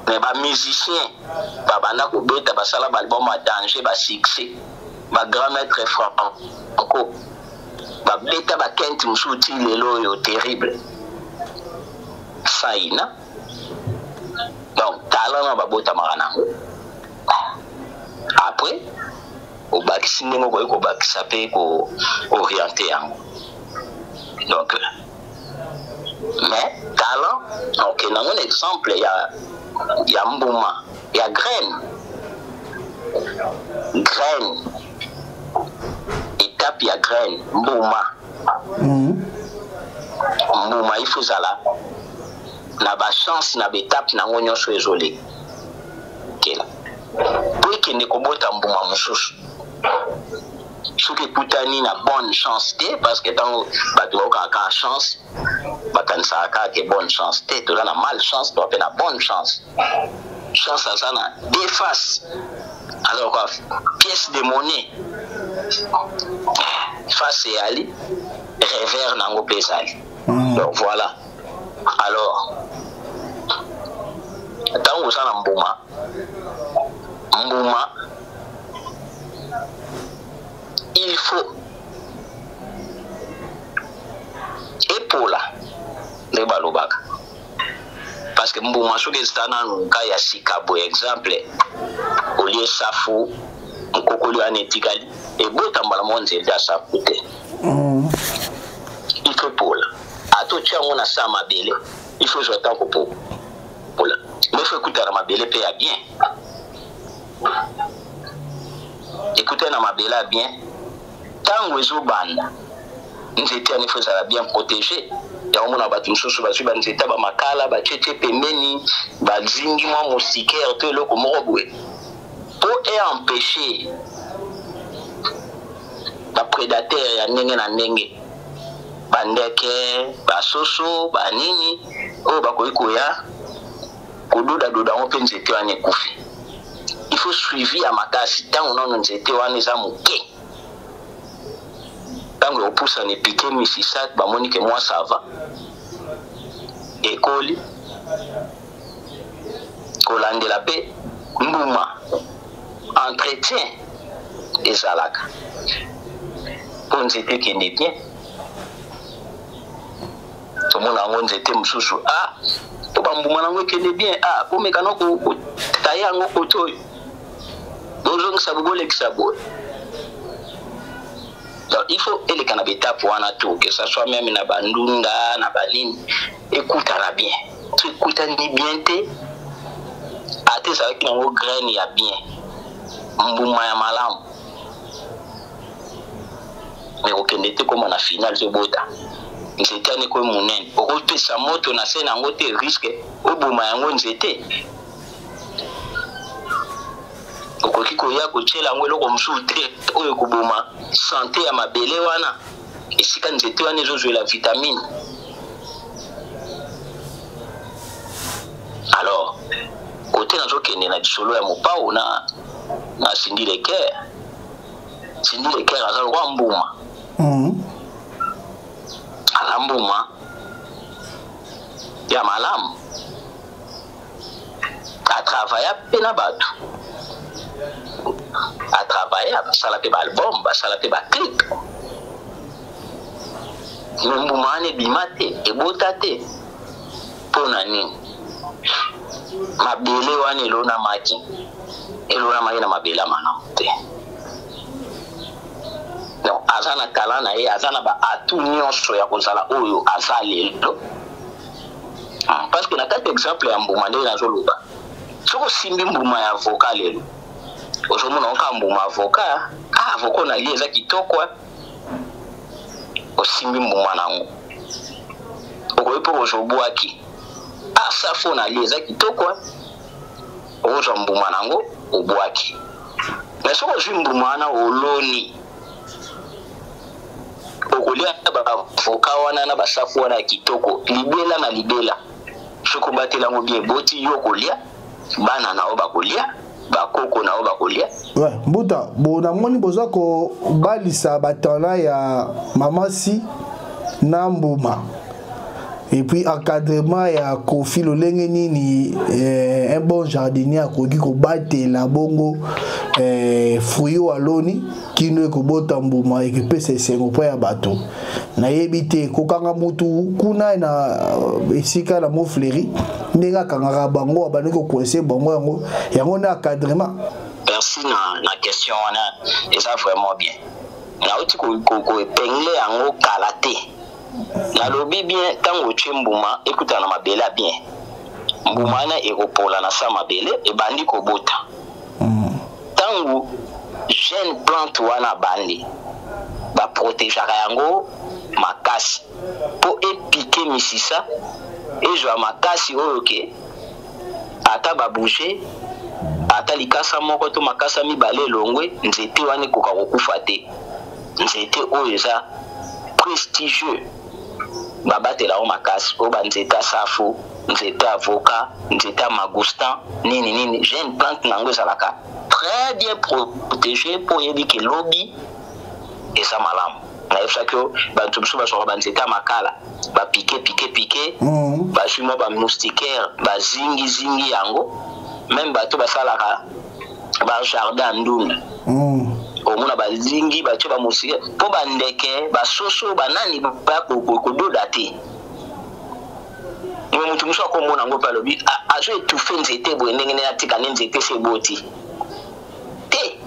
Mais bamusicien babanda kobeta, basala baalbum ya danger, basuccès, bagrand maître Franco babeta bakente mosusu ti lelo oyo terrible, sans INA. Donc talent na babotamaka nango, après obakisi ndenge okoki kobakisa mpe koorienter yango. Donc mais talent, okende yango na exemple ya mbuma ya graine. Graine, étape ya graine, mbuma. Mbuma il faut ezala na bachance na baétape nango nyonso ezolekela po ekende kobota mbuma mosusu. Soki ekutani na bonne chance te, parce que ntango bato baokaka kaka chance, bakanisaka kaka ke bonne chance te. Toza na mal chance, toa mpe na bonne chance. Chance aza na deux faces, alors quoi, pièce de monnaie. Face eyali, revers nango mpe ezali. Donc voilà. Alors ntango oza na mbuma, mbuma il faut epola nde balobaka, parce que mbuma soki eza nanu ka ya sika boye, exemple olie safu, mokokoli wana etikali ebota mbala moko nzete ya safu te. Il faut pola, ata otia yango na sa mabele, il faut ezwa ntango kopola, mais faut ekutana mabele mpe ya bien, ekutana na mabele ya bien. Ntango ezobanda, nzete wana ifo ezala bien protégé. Yango mona bato mosusu bazwi banzete ya bamakala, batietie pembeni, bazingi mwa moustiquaire to eloko moko boye mpo eempêche baprédateur ya ndenge na ndenge, bandeke, basoso, banini oyo bakoki koya kododadoda yango mpe nzete wana ekufi. Il faut suivi ya makasi ntango nano nzete wana eza moke. Ntango ekopusana, epike misisa, bamoni ke mwa ça va, ekoli, kolandela mpe mbuma, entretien ezalaka mpo nzete ekende bien. Tomona yango nzete mosusu, a mpo bambuma nango ekende bien, a bomeka no kotaye yango kote oyo, bozongisa boye, bolekisa boye. Donc il faut eleka na baétape wana tout, que ça soit même na bandunda na banini, ekutana bien. So ekutani bien te, ata ezalaki nango graine ya bien, mbuma ya malamu, me kokende te koma na final. Tobota nzete wana ekoyi monene, okopesa moto na se na yango te, risque oboma yango. Nzete okoki koya kotiela yango eloko mosusu te oyo ekoboma santé ya mabele wana esika nzete wana ezozwela vitamine. Alors kote nazokende na lisolo ya Mopao na Cindy Le Cœur, Cindy Le Cœur aza lokwa mbuma. Aza mbuma ya malamu, atravailla mpe na bato, atravailla, basala mpe baalbum, basala mpe baclip, me mbuma wana ebima te, ebota te. Mpo na nini? Mabele wana elonamaki, elonamaki na mabele ya malamu te. Donc aza na talent na ye, aza na baatu nyonso ya kozala oyo aza lelo, parce que na kati exemple ya mbuma, ndenge nazoloba, soki osimbi mbuma ya avocat lelo, ozomona oka mbuma avocat, ah, avocat nalie eza kitoko. Osimbi mbuma nango, okoki mpo kozwa, obwaki, ah, safu nalie eza kitoko. Okozwa mbuma nango, obwaki. Mais soki ozwi mbuma wana, oloni, okolia baavocat wana na basafu wana ya kitoko libela na libela. Soki obatela yango bien, eboti, yo okolia, bana na yo bakolia, bakoko na yo bakolia. Ouais, mbuta bo namoni boza kobalisa batalent ya mama si na mbuma et puis encadrement ya Kofi. Lolenge nini un bon jardinier akoki kobatela bongo fruit oyo aloni kino ekobota mbuma ekepesa esengo mpo ya bato? Nayebi te, kokanga mutu kuna na esika na Mofleri, ndenge akangaka bango, abandi kocoincer bango, yango yango nde encadrement? Merci na question wana, eza vraiment bien. Nauti koépingler yango kala te. Nalobi bien, ntango otie mbuma, ekutana na mabele ya bien, mbuma wana ekopola na sa mabele, ebandi kobota. Ntango jeune plante wana abandi, baprotégeaka yango makasi mpo epike misisa, ezwa makasi oyo ke ata babouge, ata likasa moko to makasa mibale elongwe, nzete wana ekoka kokufa te. Nzete oyo eza prestigieux, babatela yango makasi. Oyo banzete ya safu, nzete ya avocat, nzete ya mangostin, nini nini, jeune plante na yango ezalaka très bien protégé mpo oyebi ke lobi. Eza malamu. Nayebisaki yo, bato mosusu bazwaka banzete ya makala, bapike pike pike, bazwi mwa bamoustiquaire, bazingizingi yango. Meme bato basalaka bajardin ya ndunda, omona bazingi, batie bamoustiquaire mpo bandeke, basoso, banani baya kododa te. Me moto mosusu akomona yango mpe alobi azo étouffe nzete boye, ndenge nini atika nde nzete se eboti te?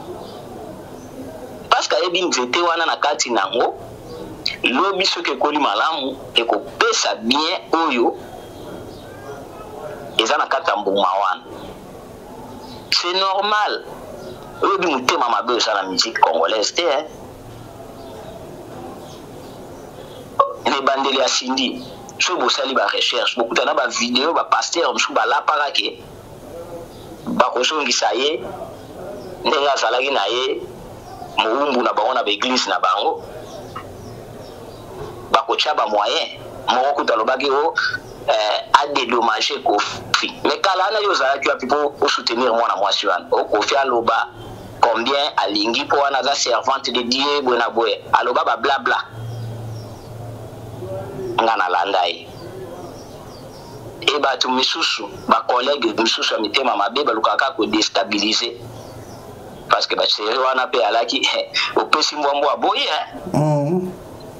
Parce que ayebi nzete wana na kati nango, lobi soki ekoli malamu, ekopesa bien oyo eza na kati ya mbuma wana. C'est normal. Oyebi motema mabe eza na musique congolaise te, hein? Na ebandeli ya Cindy, soki bosali ba recherche, bokutana ba video, ba pasteur mosusu balapaka ke bakozongisa ye ndenge azalaki na ye mowumbu na bango na baeglise na bango, bakotya ba moyen moko. Kuta alobaki o adédommage Kofi. Mais kala wana yo ozalaki wapi mpo osoutenir mwana mwasi wana? O Kofi aloba combien alingi mpo wana aza servante de Dieu, boye na boye, aloba bablabla. Nga nalanda ye. E bato misusu, bacollègue misusu ya mitema mabe, balukaka kaka kodéstabiliser, parce que basérie wana mpe alaki opesi mbwambwa aboyi,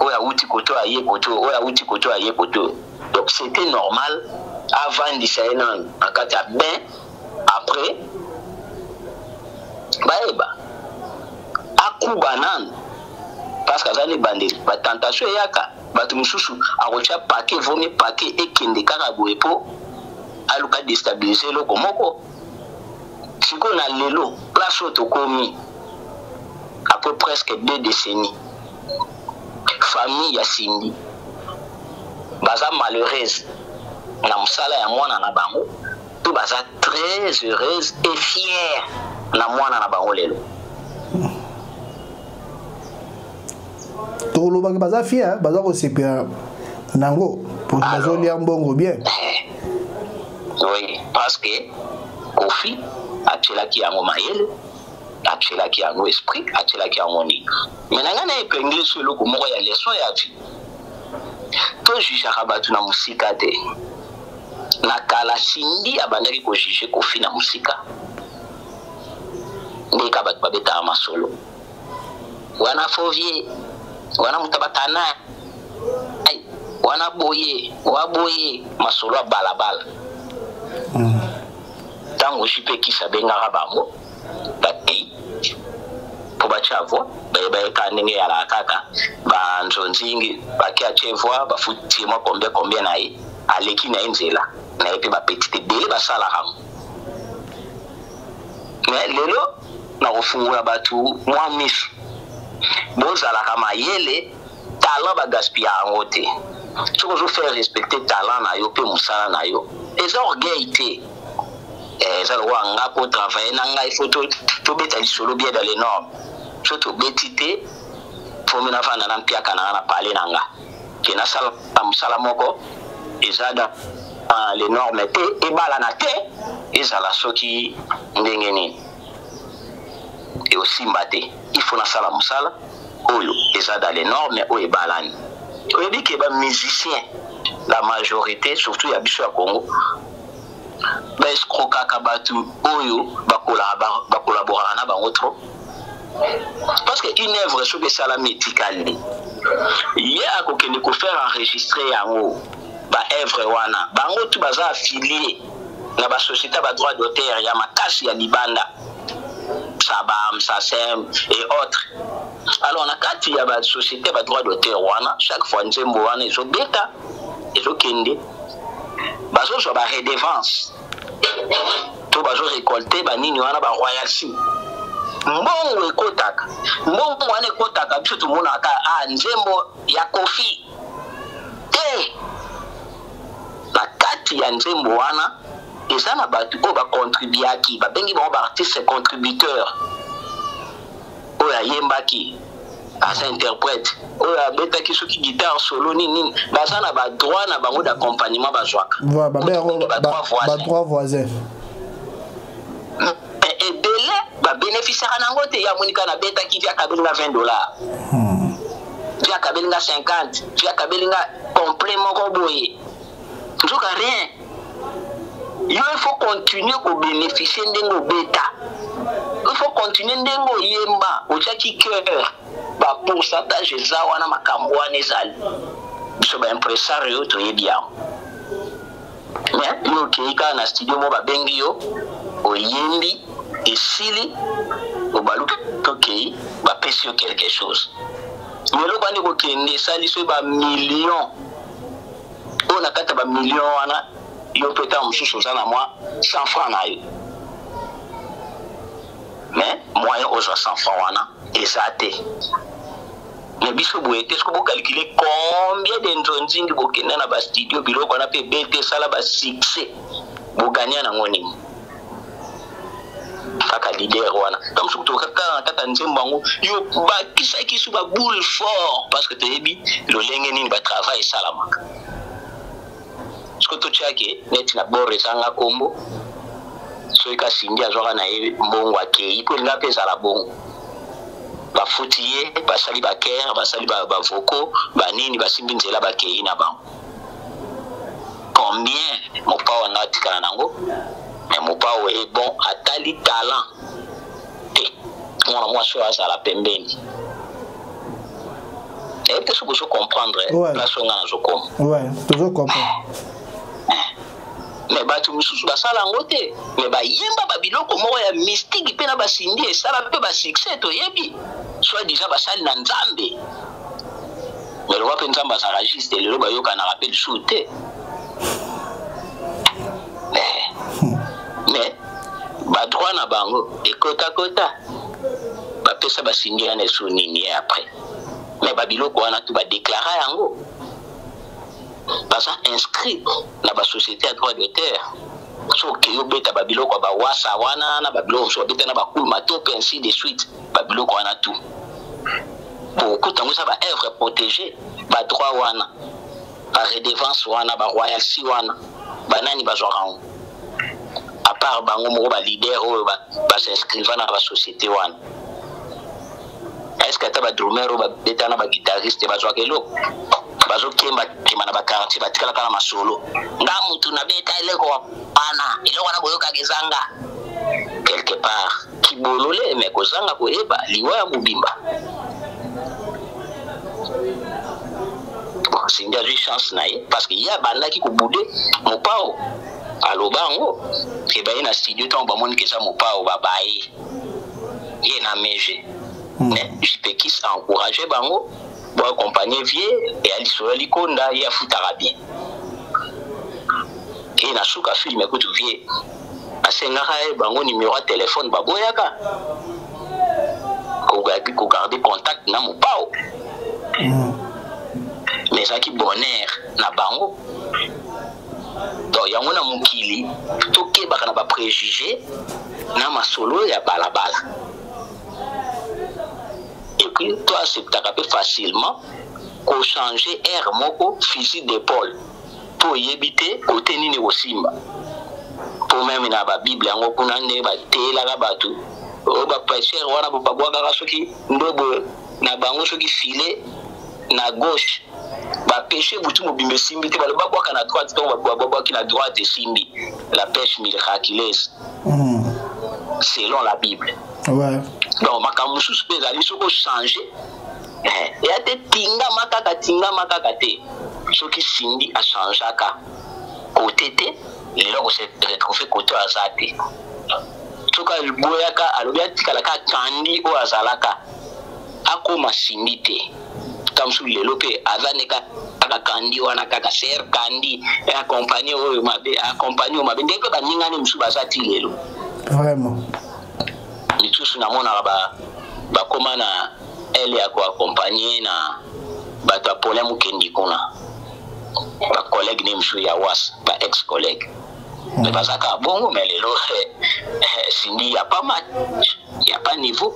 oyo awuti koto aye koto, oyo awuti koto aye koto. Donc c'était normal avandisa ye nanu na kati ya bain, après bayeba akuba nanu, parce que aza na ebandeli. Batentation eyaka, bato mosusu akotia paquet, vomi paquet ekende kaka boye mpo aluka déstabiliser eloko moko. Sikoyo na lelo, place oyo tokomi, après presque 2 décennies, famille ya Cindy baza malheureuse na mosala ya mwana na bango to baza très heureuse et fière na mwana na bango lelo? Tolobaki baza fier, baza kosepela nango po bazolia mbongo bien. Oui, parce que Kofi atielaki yango mayele, atielaki yango esprit, atielaki yango nini. Me na ngai na épingle so eloko moko ya leçon ya vie: tojugeaka bato na mosika te. Na kala, Cindy abandaki kojuge Kofi na mosika, ndeka bato babetaka masolo wana, fovie wana, moto abatana wana boye wa boye, masolo ya balabala. Ntango JP Kis abengaka bango, bakei mpo batya voix, bayeba ye kaka ndenge eyalaka kaka banzonzingi, bake atie voix, bafuti ye mwa combien combien na ye, aleki na ye nzela na ye. Mpe bapetite ebele basalaka yango. Mais lelo nakofungola bato mwa miso: bozalaka mayele. Talent bagaspilla yango te. Soki ozofaire respecter talent na yo mpe mosala na yo, eza orgueil te. Eza lokola nga, mpo travailler na ngai, faut tobeta lisolo bien dans les normes. So tobeti te, fomi navanda na mpiaka na nga na pale na nga ke nasala mosala moko eza dans les normes te, ebalana te, ezala soki ndenge nini, eosimba te. Il faut nasala mosala oyo eza dans les normes, oyo ebalani. Oyebi ke bamusicien, la majorité, surtout ya biso ya Congo, baescrokaka bato oyo bakolaboraka na bango trop, parce que une œuvre soki esalami, etikali. Ye akokende kofaire enregistrer yango, baœuvre wana, bango tu baza affilié na basociété ya badroit d'auteur ya makasi ya libanda, SABAM, SACEM et autres. Alors na kati ya basociété ya badroit d'auteur wana, chaque fois nzembo wana ezobeta, ezokende, bazozwa baredevance to bazorécolte banini wana, baroyalty. Mbongo ekotaka, mbongo wana ekotaka. Biso tomonaka ah, nzembo ya Kofi te. Na kati ya nzembo wana eza na bato oyo bacontribuaki, babengi bango baartiste contributeur. Oyo ayembaki, aza interprète, oyo abetaki soki guitare solo, nini nini, baza na badroit na bango d'accompagnement bazwaka. Badroit voisin. Ebele babénéficiaka nango te. Ya monika nabetaki, viaka abenga 20 $. Vieux akabeli nga 50, vieux akabeli nga complet moko boye. Nzoka rien. Yo il faut continuer ko bénéficier ndenge obeta. Il faut continuer ndenge oyemba, otiaki cœur. Ba pourcentage eza wana, makambo wana ezali. Biso ba impresario toyebi yango. Mais yo okei kaka na studio moko babengi yo, oyembi, esili, obaluki okei, bapesi yo quelque chose. Mais eloko wana ekokende esali soki ba millions. Oyo na kati ya ba millions wana, yo mpe ntango mosusu oza na mwa 100 francs na yo. Mais moyen ozwa 100 francs wana eza te. Mais biso boye te, soki bocalcule combien de nzonzingi bokenda na ba studio, biloko wana mpe ebete esala ba succès, bogania nango nini? Kaka leader wana. Ntango mosusu tokaka na kati ya nzembo yango, yo bakisaki su ba boule fort, parce que toyebi lolenge nini ba travail esalamaka. Soki totiaki neti na bord ezanga kombo, soki ka Cindy azwaka na ye mbongo akei, po elinga mpe ezala bongo. Bafuti ye, basali ba chœur, basali ba vocaux, ba nini, basimbi nzela bakei na bango. Combien mopao anga atikala nango? Mais mopao est bon, atali talent te. Mwana mwasi oyo azala pembeni. Et peut-être que vous comprendre, Ouais. place oyo nga nazokoma. Ouais, toujours comprendre. Mais bato mosusu basala yango te, mais bayemba ba biloko moko ya mystique mpe na basindi esala mpe ba succès toyebi. Soit disant basali na Nzambe. Mais lokola mpe Nzambe azalaka juste, lelo bayokanaka mpe lisusu te. Mais ba droit na bango ekotakota, bapesa basindi wana esu nini ye après. Mais ba biloko wana tu ba déclara yango. Baza inscrit na ba société ya droit d'auteur. Soki okei obeta ba biloko ya ba wasa wana, na ba biloko mosusu babeta na ba cool matope, ainsi de suite, ba biloko wana tout. Bokuta yango eza ba œuvre protégée, ba droit wana, ba redevance wana, ba royalty wana, ba nani bazwaka yango? À part bango moko ba leader oyo ba s'inscriva na ba société wana. Est-ce que ata ba drummer oyo babeta na ba guitariste bazwaka eloko? Bazokemba kemba na ba quartier, batikalaka na masolo. Nga mutu nabeta eloko wana, eloko wana boyokaka ezanga. Quelque part, kibolole, mais kozanga koyeba liwa ya mobimba. Bon, Cindy azwi chance na ye parce que ye abandaki kobude mopao. Aloba yango, ke baye na studio ntango bamoni ke eza mopao, babaye ye na mege. Mais JPKis a encouragé bango bo accompagner vieux et ali solo likonda ye afutaka bien. Et na suka film kutu vieux asengaka ye bango numéro ya téléphone baboyaka. Ko garder contact na mopao. Mais ezalaki bonheur na bango. Donc yango na mokili tokebaka na ba préjugés na masolo ya balabala. Et puis to acceptaka pe facilement ko changer air moko fusil d'épaule po oyebi te côté nini kosimba. Po même na ba Bible yango kuna nde batelaka bato oyo ba pêcheur wana babwakaka soki ndobo na bango soki filet na gauche ba pêcher butu mobimba esimbi te, baloba babwaka na droite, donc babwaki na droite esimbi, la pêche miraculeuse. Selon la Bible. Donc makambo mosusu mpe ezali soki ochanger, eya te tingama kaka, tingama kaka te. Soki Cindy achangeaka côté te, lelo ako se retrouver côté oyo aza te. Soki aboyaka, alobi atikalaka Candy oyo azalaka, akoma Cindy te. Ntango mosusu lelo mpe aza ne kaka Candy wana kaka, ser Candy, accompagné oyo mabe, accompagné oyo mabe. Ndenge mpe baningani mosusu baza ti lelo. Vraiment. Misusu namonaka bakoma na ele ya koaccompagner na bato ya Paulin Mukendi kuna. Ba collègue ne mosusu ya was, ba ex-collègue. Mais bazaka bongo, mais lelo, Cindy, y a pas match, y a pas niveau.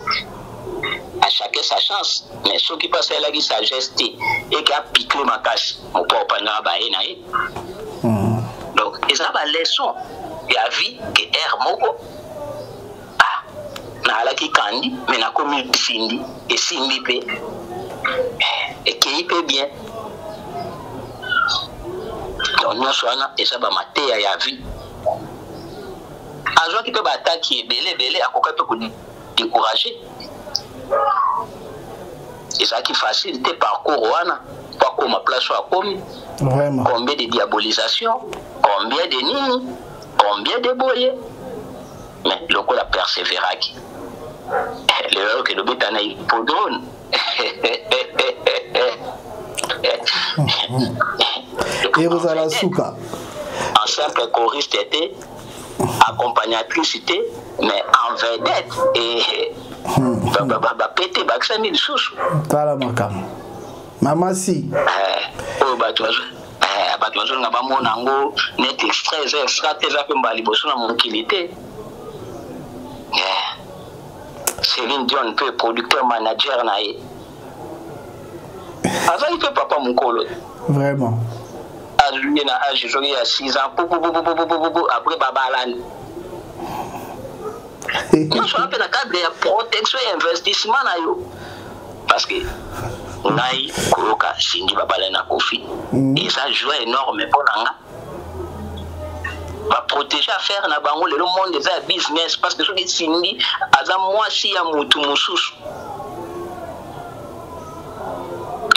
À chacun sa chance. Mais soki pas celle qui sagesse te, et qui a piqué ma casse, mon papa n'a pas na ye. Donc, eza ba leçon ya vie que air moko. Ah, na alaki Candy, mais na komi Cindy, et Cindy pe. Ekei mpe bien. Donc nyonso wana eza bamateya ya vie. Azwaki mpe baataki ebele ebele, akokaki mpe kodécourage. Ezalaki facile te parcours wana po akóma place oyo akomi. Vraiment. Combien de diabolisation, combien de nini, combien de boye, mais lokola persévéraki, lelo okende obeta na hippodrome. Ekozala suka. En simple choriste te, accompagnatrice te, mais en vedette, et bapete bakisami lisusu. Tala makambo, mama si. Oyo bato bazolinga bamona yango net extrait, eza extra te, eza mpe mbala liboso na mokili te. Céline Dion mpe producteur manager na ye azali mpe papa mokolo. Vraiment. Azwi ye na age soki ya 6 ans, pupupupupupupu, après babalani. Nyonso wana mpe na cadre ya protection ya investissement na yo, parce que ngai koyoka Cindy babalani na Kofi, eza joie énorme mpo na nga. Baprotege affaire na bango. Lelo monde eza ya business, parce que soki Cindy aza mwasi ya mutu mosusu,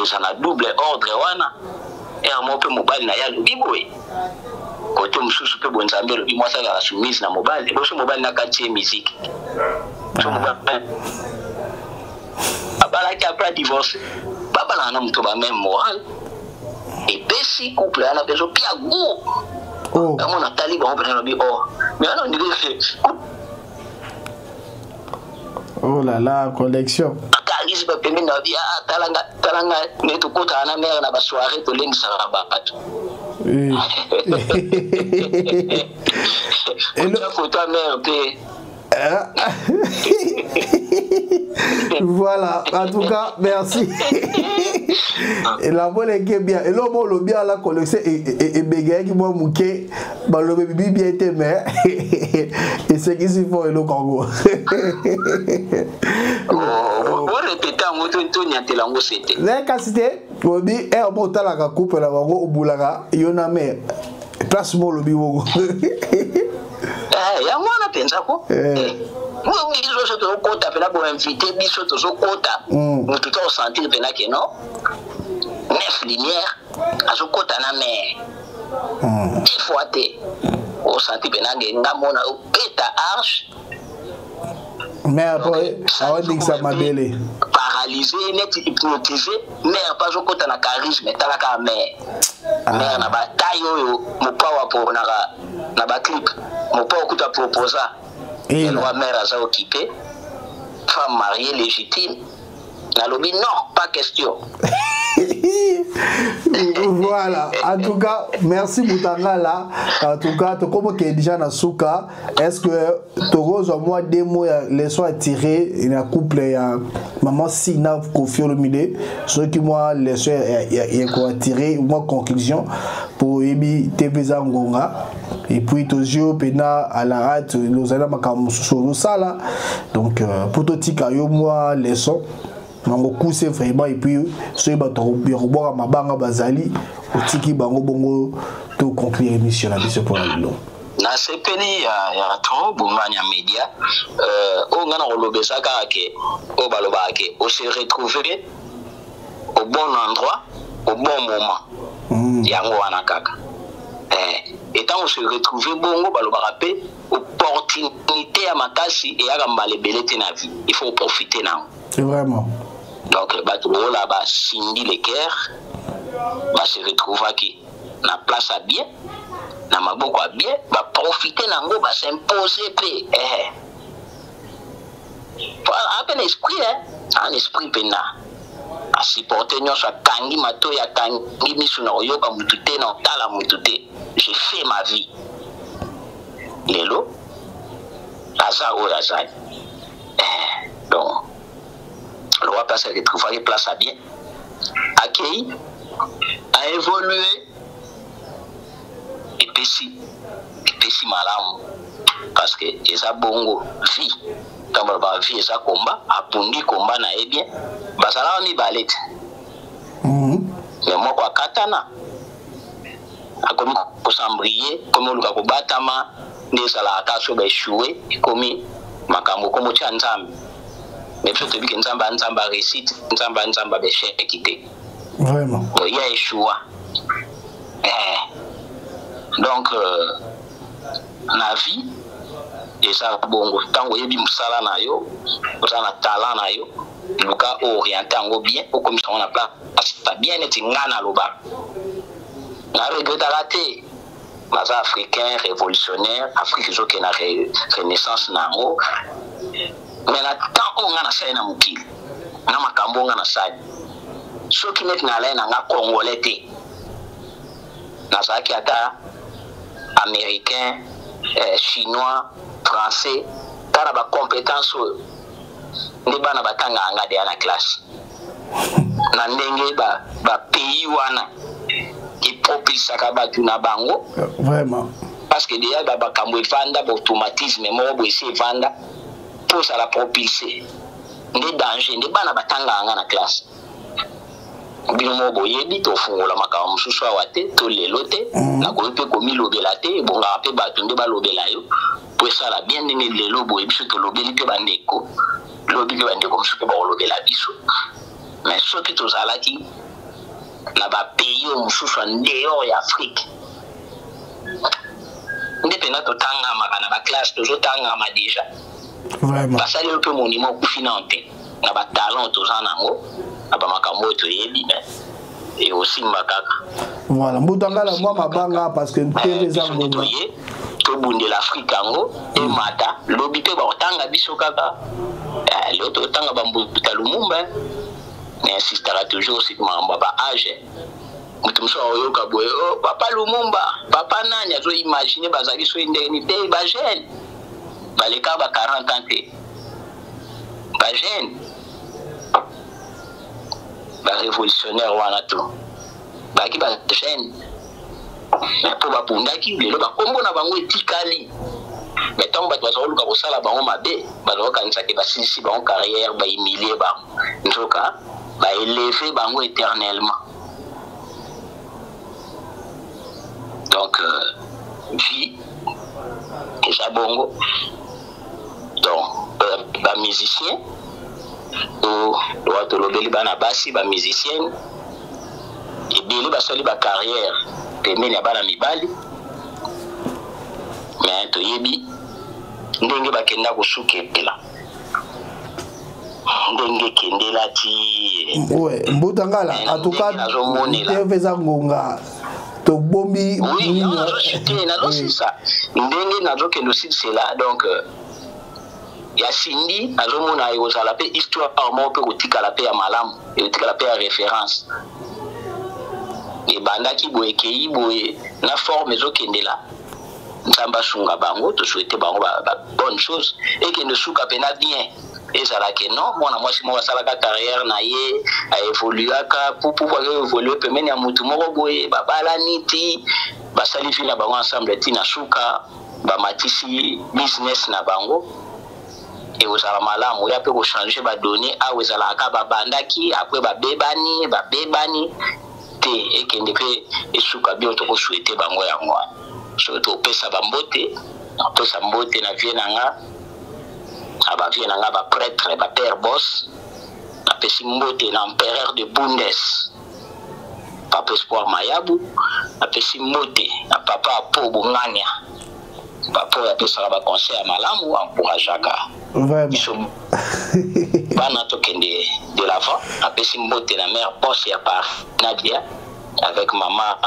eza na double ordre wana. Ere moko mpe mobali na ye alobi boye, kote mosusu mpe bonzambe elobi mwasi azala soumise na mobali. Boso mobali na kati ye musique, so mobali abalaki après divorce, babalaka na moto ba même morale, epesi couple wana mpe ezopia goût. Yango natali bango mpenza, lobi oh, mais wana ondire. Oh là là, collection. Charisme pembeni na bi, ah, talanga talanga ne tokotaka na mare na basoirée, tolengisaka bato. Otia photo ya mare mpe. Voilà, en tout cas, merci. Et la bonne est bien. Et là, bon, le bien la collection et bégayaki moi mouké, bah le bébé bien été mais et c'est qui s'y font et le Congo. Orepete yango, toniatela yango sete. Ne kasi te, obi eh mo otalaka couple na bango, obulaka yo na mère. Place mo lobi wongo. Yango wana mpenza ko biso nyonso tozokota mpena, boinvite biso, tozokota, motu to osentir mpena ke non, Neuf Lumière azokota na mare des fois te, osentir mpena nge nga mona obeta arche. Mais après awadingisa mabele. Paralysé, neti hypnotisé. Mare mpe azokota na charisme, etalaka mare, mare na bataille oyo Mopao aponaka na baclip. Mopao kuta proposa elwa, mare aza occupé, femme mariée légitime. Nalobi non, pas question. Voilà, en tout cas merci Mutangala. En tout cas tokomoke déjà na suka. Est ce que tokozwa mwa deux mots ya leçon à tirer na couple ya maman Sina Kofi Olomide? Soki mwa leçon ya koatire, mwa conclusion po oyebi te mpe eza ngonga, et puis tozwi yo mpena à la hâte, ozali na makambo mosusu ozosala. Donc po totika yo mwa leçon nango kuse vraiment, et puis soki bato ya kobwaka mabanga bazali, otiki bango bongo, to conclure émission na biso mpona lelo. Nasepeli ya trop, Bongani ya média. Oyo ngai na koloba eza kaka ke oyo balobaka ke ose retrouver au bon endroit au bon moment. Yango wana kaka etango se retrouver bongo, balobaka mpe opportunité ya makasi eyaka mbala ebele te na vie, il faut profiter nango. Vraiment. Donc bato lokola baCindy Le Cœur base retrouvaki na place ya bien, na maboko ya bien, baprofite nango, basimpose mpe ape na esprit, un esprit mpena asupporte nyonso, akangi matoi, akangi misu na koyoka mutu te, na kotala mutu te. J'ai fait ma vie, lelo aza oyo azali. Donc lokola place aretrouvaki place ya bien, akei aévolue, epesi malamu, parce que eza bongo vie. Ntango balobaka vie eza komba, apundi komba na ye bien, bazalaka mibale te. Mais moko akatana, akomi kosambrie, komi oluka kobatama, nde ezalaka kaka soki baechoue, ekomi makambo ekomi otya Nzambe. Mais biso toyebi ke Nzambe a Nzambe a réussite, Nzambe a Nzambe a baechec te. Vraiment. Bon, ye aechoua. Donc na vie eza bongo, ntango oyebi mosala na yo, oza na talent na yo, luka oriente yango bien, okomisa yango na place bien. Neti nga naloba, na regretaka te, naza africain révolutionnaire, Afrique ezokende na renaissance na yango. Mais na temps oyo nga nasali na mokili, na makambo oyo nga nasali, soki neti nalai na nga congolais te, nazalaki ata américain, chinois, français, tala bacompétence oyo nde bana batangaka nga deya na classe, na ndenge bapays wana epropulsaka bato na bango. Vraiment. Parce que deya bakambo evanda, baautomatisme moko boye esi evanda mpo ozala propulsé nde danger. Nde bana batangaka nga na classe. Bino moko boyebi, tofungola makambo mosusu awa te, to lelo te. Nakoki mpe komilobela te, ebongaka mpe bato nde balobela yo po esala bien. Ndenge lelo boye biso tolobeli mpe bandeko, lobi mpe bandeko mosusu mpe bakolobela biso. Mais soki tozalaki na bapays oyo mosusu en dehors ya Afrique, nde mpena totangamaka na baclasse, tozotangama déjà. Basali oyo mpe monima okufi nano te na batalent toza nango, na bamakambo oyo toyebi, mais ekosimba kaka. Voilà, mbuta ngala mwa mabanga, parce que TV eza ngonga. Tobundela Afrique yango emata, lobi mpe bakotanga biso kaka. Lelo totanga bambuta Lumumba, na insistaka toujours soki makambo ya baage, moto mosusu akoyoka boye: "Oh, papa Lumumba, papa nani?" Azoimagine bazali soki ndenge nini te. Bajeune baleka ba 40 ans te, bajeune barévolutionnaire wana to bazalaki bajeune, mais mpo babundaki, lelo bakombo na bango etikali. Mais ntango bato baza koluka kosala bango mabe, baza kokanisaki basilisi bango carrière, bahumilie bango, nzoka baéleve bango éternellement. Donc vie eza bongo. Donc bamusicien to oyo tolobeli, bana basi bamusicienne ebele basali bacarrière pembeni ya bana mibali, mais toyebi ndenge bakenda kosukela, ndenge ekendela ti. Ouais, mbuta ngala, en tout cas TV eza ngonga, tobombi. Oui, nazochute, nazosisa ndenge nazokende osilisela. Donc ya Cindy, nazomona ekozala mpe histoire moko mpe kotikala mpe ya malamu, ekotikala mpe ya référence. Ebandaki boye, ekei boye na forme ezokendela. Nzambe asunga bango, tosouhaite bango ba bonne chose, ekende suka mpena bien. Ezalaki non, mwana mwasi moko asalaka carrière na ye, aévoluaka pupu, aévolue pembeni ya mutu moko boye, babalani ti basali vie na bango ensemble ti na suka, bamatisi business na bango, ekozala malamu. Ya mpe kochange badonnées awa, ezalaka babandaki, après babebani, babebani te, ekende mpe esuka bien. Tokosouhaite bango yango wana. Soki topesa bambote, napesa mbote na vie na nga, na bavie na nga, baprêtre, bapère boss. Napesi mbote na empereur de Bundes, papa Espoir Mayabu. Napesi mbote na papa Apo Bongania, papa oyo apesaka baconseil ya malamu, encourageaka biso bana tokende de l'avant. Napesi mbote na mère boss ya Paris, Nadia, avec mama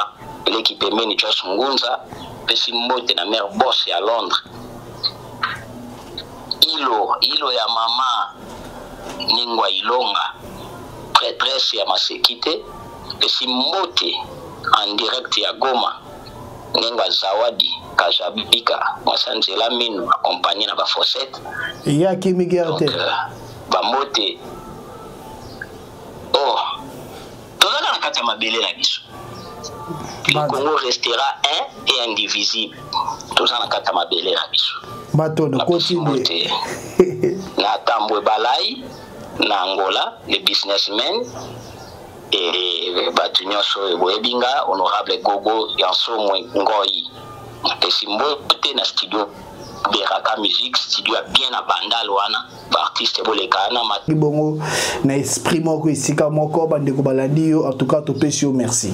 leki pembeni, Jos Ngunza. Apesi mbote na mère boss ya Londres, ilo ilo ya mama Ningwa Ilonga, prêtresse ya maseki te. Apesi mbote en direct ya Goma, Nengwa Zawadi Kajabika, mwasi ya nzela minu, accompagné na bafossette. Ye akimi guerre te. Bambote. Oh, tozaka na kati ya mabele na biso. Le Congo restera un et indivisible. Toza na kati ya mabele na biso. Matondo, continue. Na Tambwe Balai na Angola, le businessman. E bato nyonso oyo boyebi nga honorable Gogo ya Nsomwe Ngoi, napesi mbote na studio Beraka Music, studio ya bien na Bandal wana, ba artiste boleka na bongo na esprit moko esika moko bandeko balandi yo. En tout cas topesi yo merci.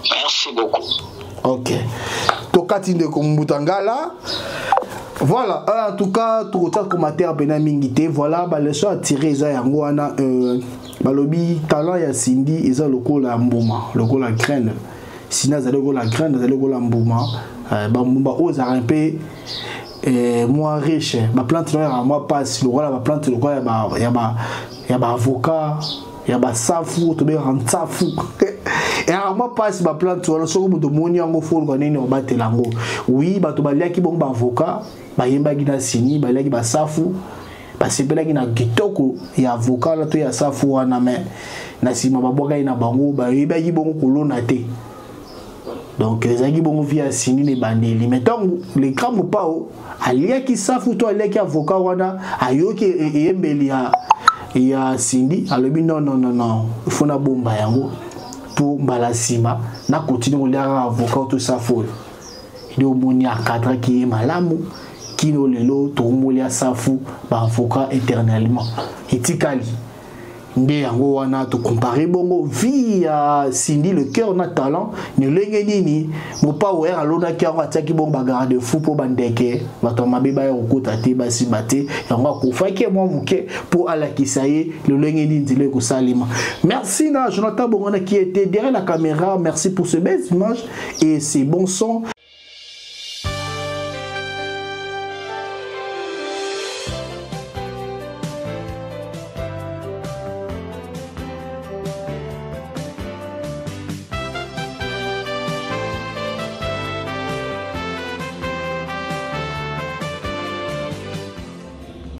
Merci beaucoup. Ok, tokati ndeko Mbuta Ngala. Voilà, en tout cas tokotia commentaire mpena mingi te. Voilà, baleçon à tirer eza yango wana. Balobi talent ya Cindy eza lokola mbuma, lokola graine. Cindy azali lokola graine, azali lokola mbuma. Bambuma oyo ezalaka mpe mwa riche, baplante nayo ezalaka mwa mpasi, lokola baplante lokola ya baavocat, ya basafu, tobengaka ntsafu, ezalaka mwa mpasi. Baplante wana, soki moto omoni yango, foluka nini obatela yango. Oui, bato baliaki bongo baavocat, bayembaki na Cindy, baliaki basafu, basepelaki na kitoko ya avocat wana to ya safu wana, mais na nsima babwakaki na bango, bayebaki bongo kolona te. Donc ezalaki bongo vie ya Cindy na ebandeli. Mais ntango le grand Mopao aliaki safu to aliaki avocat wana, ayoki eyembeli ya Cindy, alobi: "Non, non, non, non, il faut nabomba yango mpo mbala nsima nakontinue kolia kaka avocat to safu oyo." Nde omoni acadraki ye malamu kino lelo tokomolia safu, baavocat éternellement. Etikali nde yango wana tocompare bongo vie ya Cindy Le Cœur na talent na ndenge nini Mopao ere alonaki yango, atiaki bongo bagarde fou mpo bandeke, bato ya mabe baya kokota te, basimba te yango. Akufaki mwa moke mpo alakisa ye lolenge nini nzela ekosalema. Merci na Jonathan Bongona qui était derrière la caméra. Merci pour ce belles images et ces bons sons.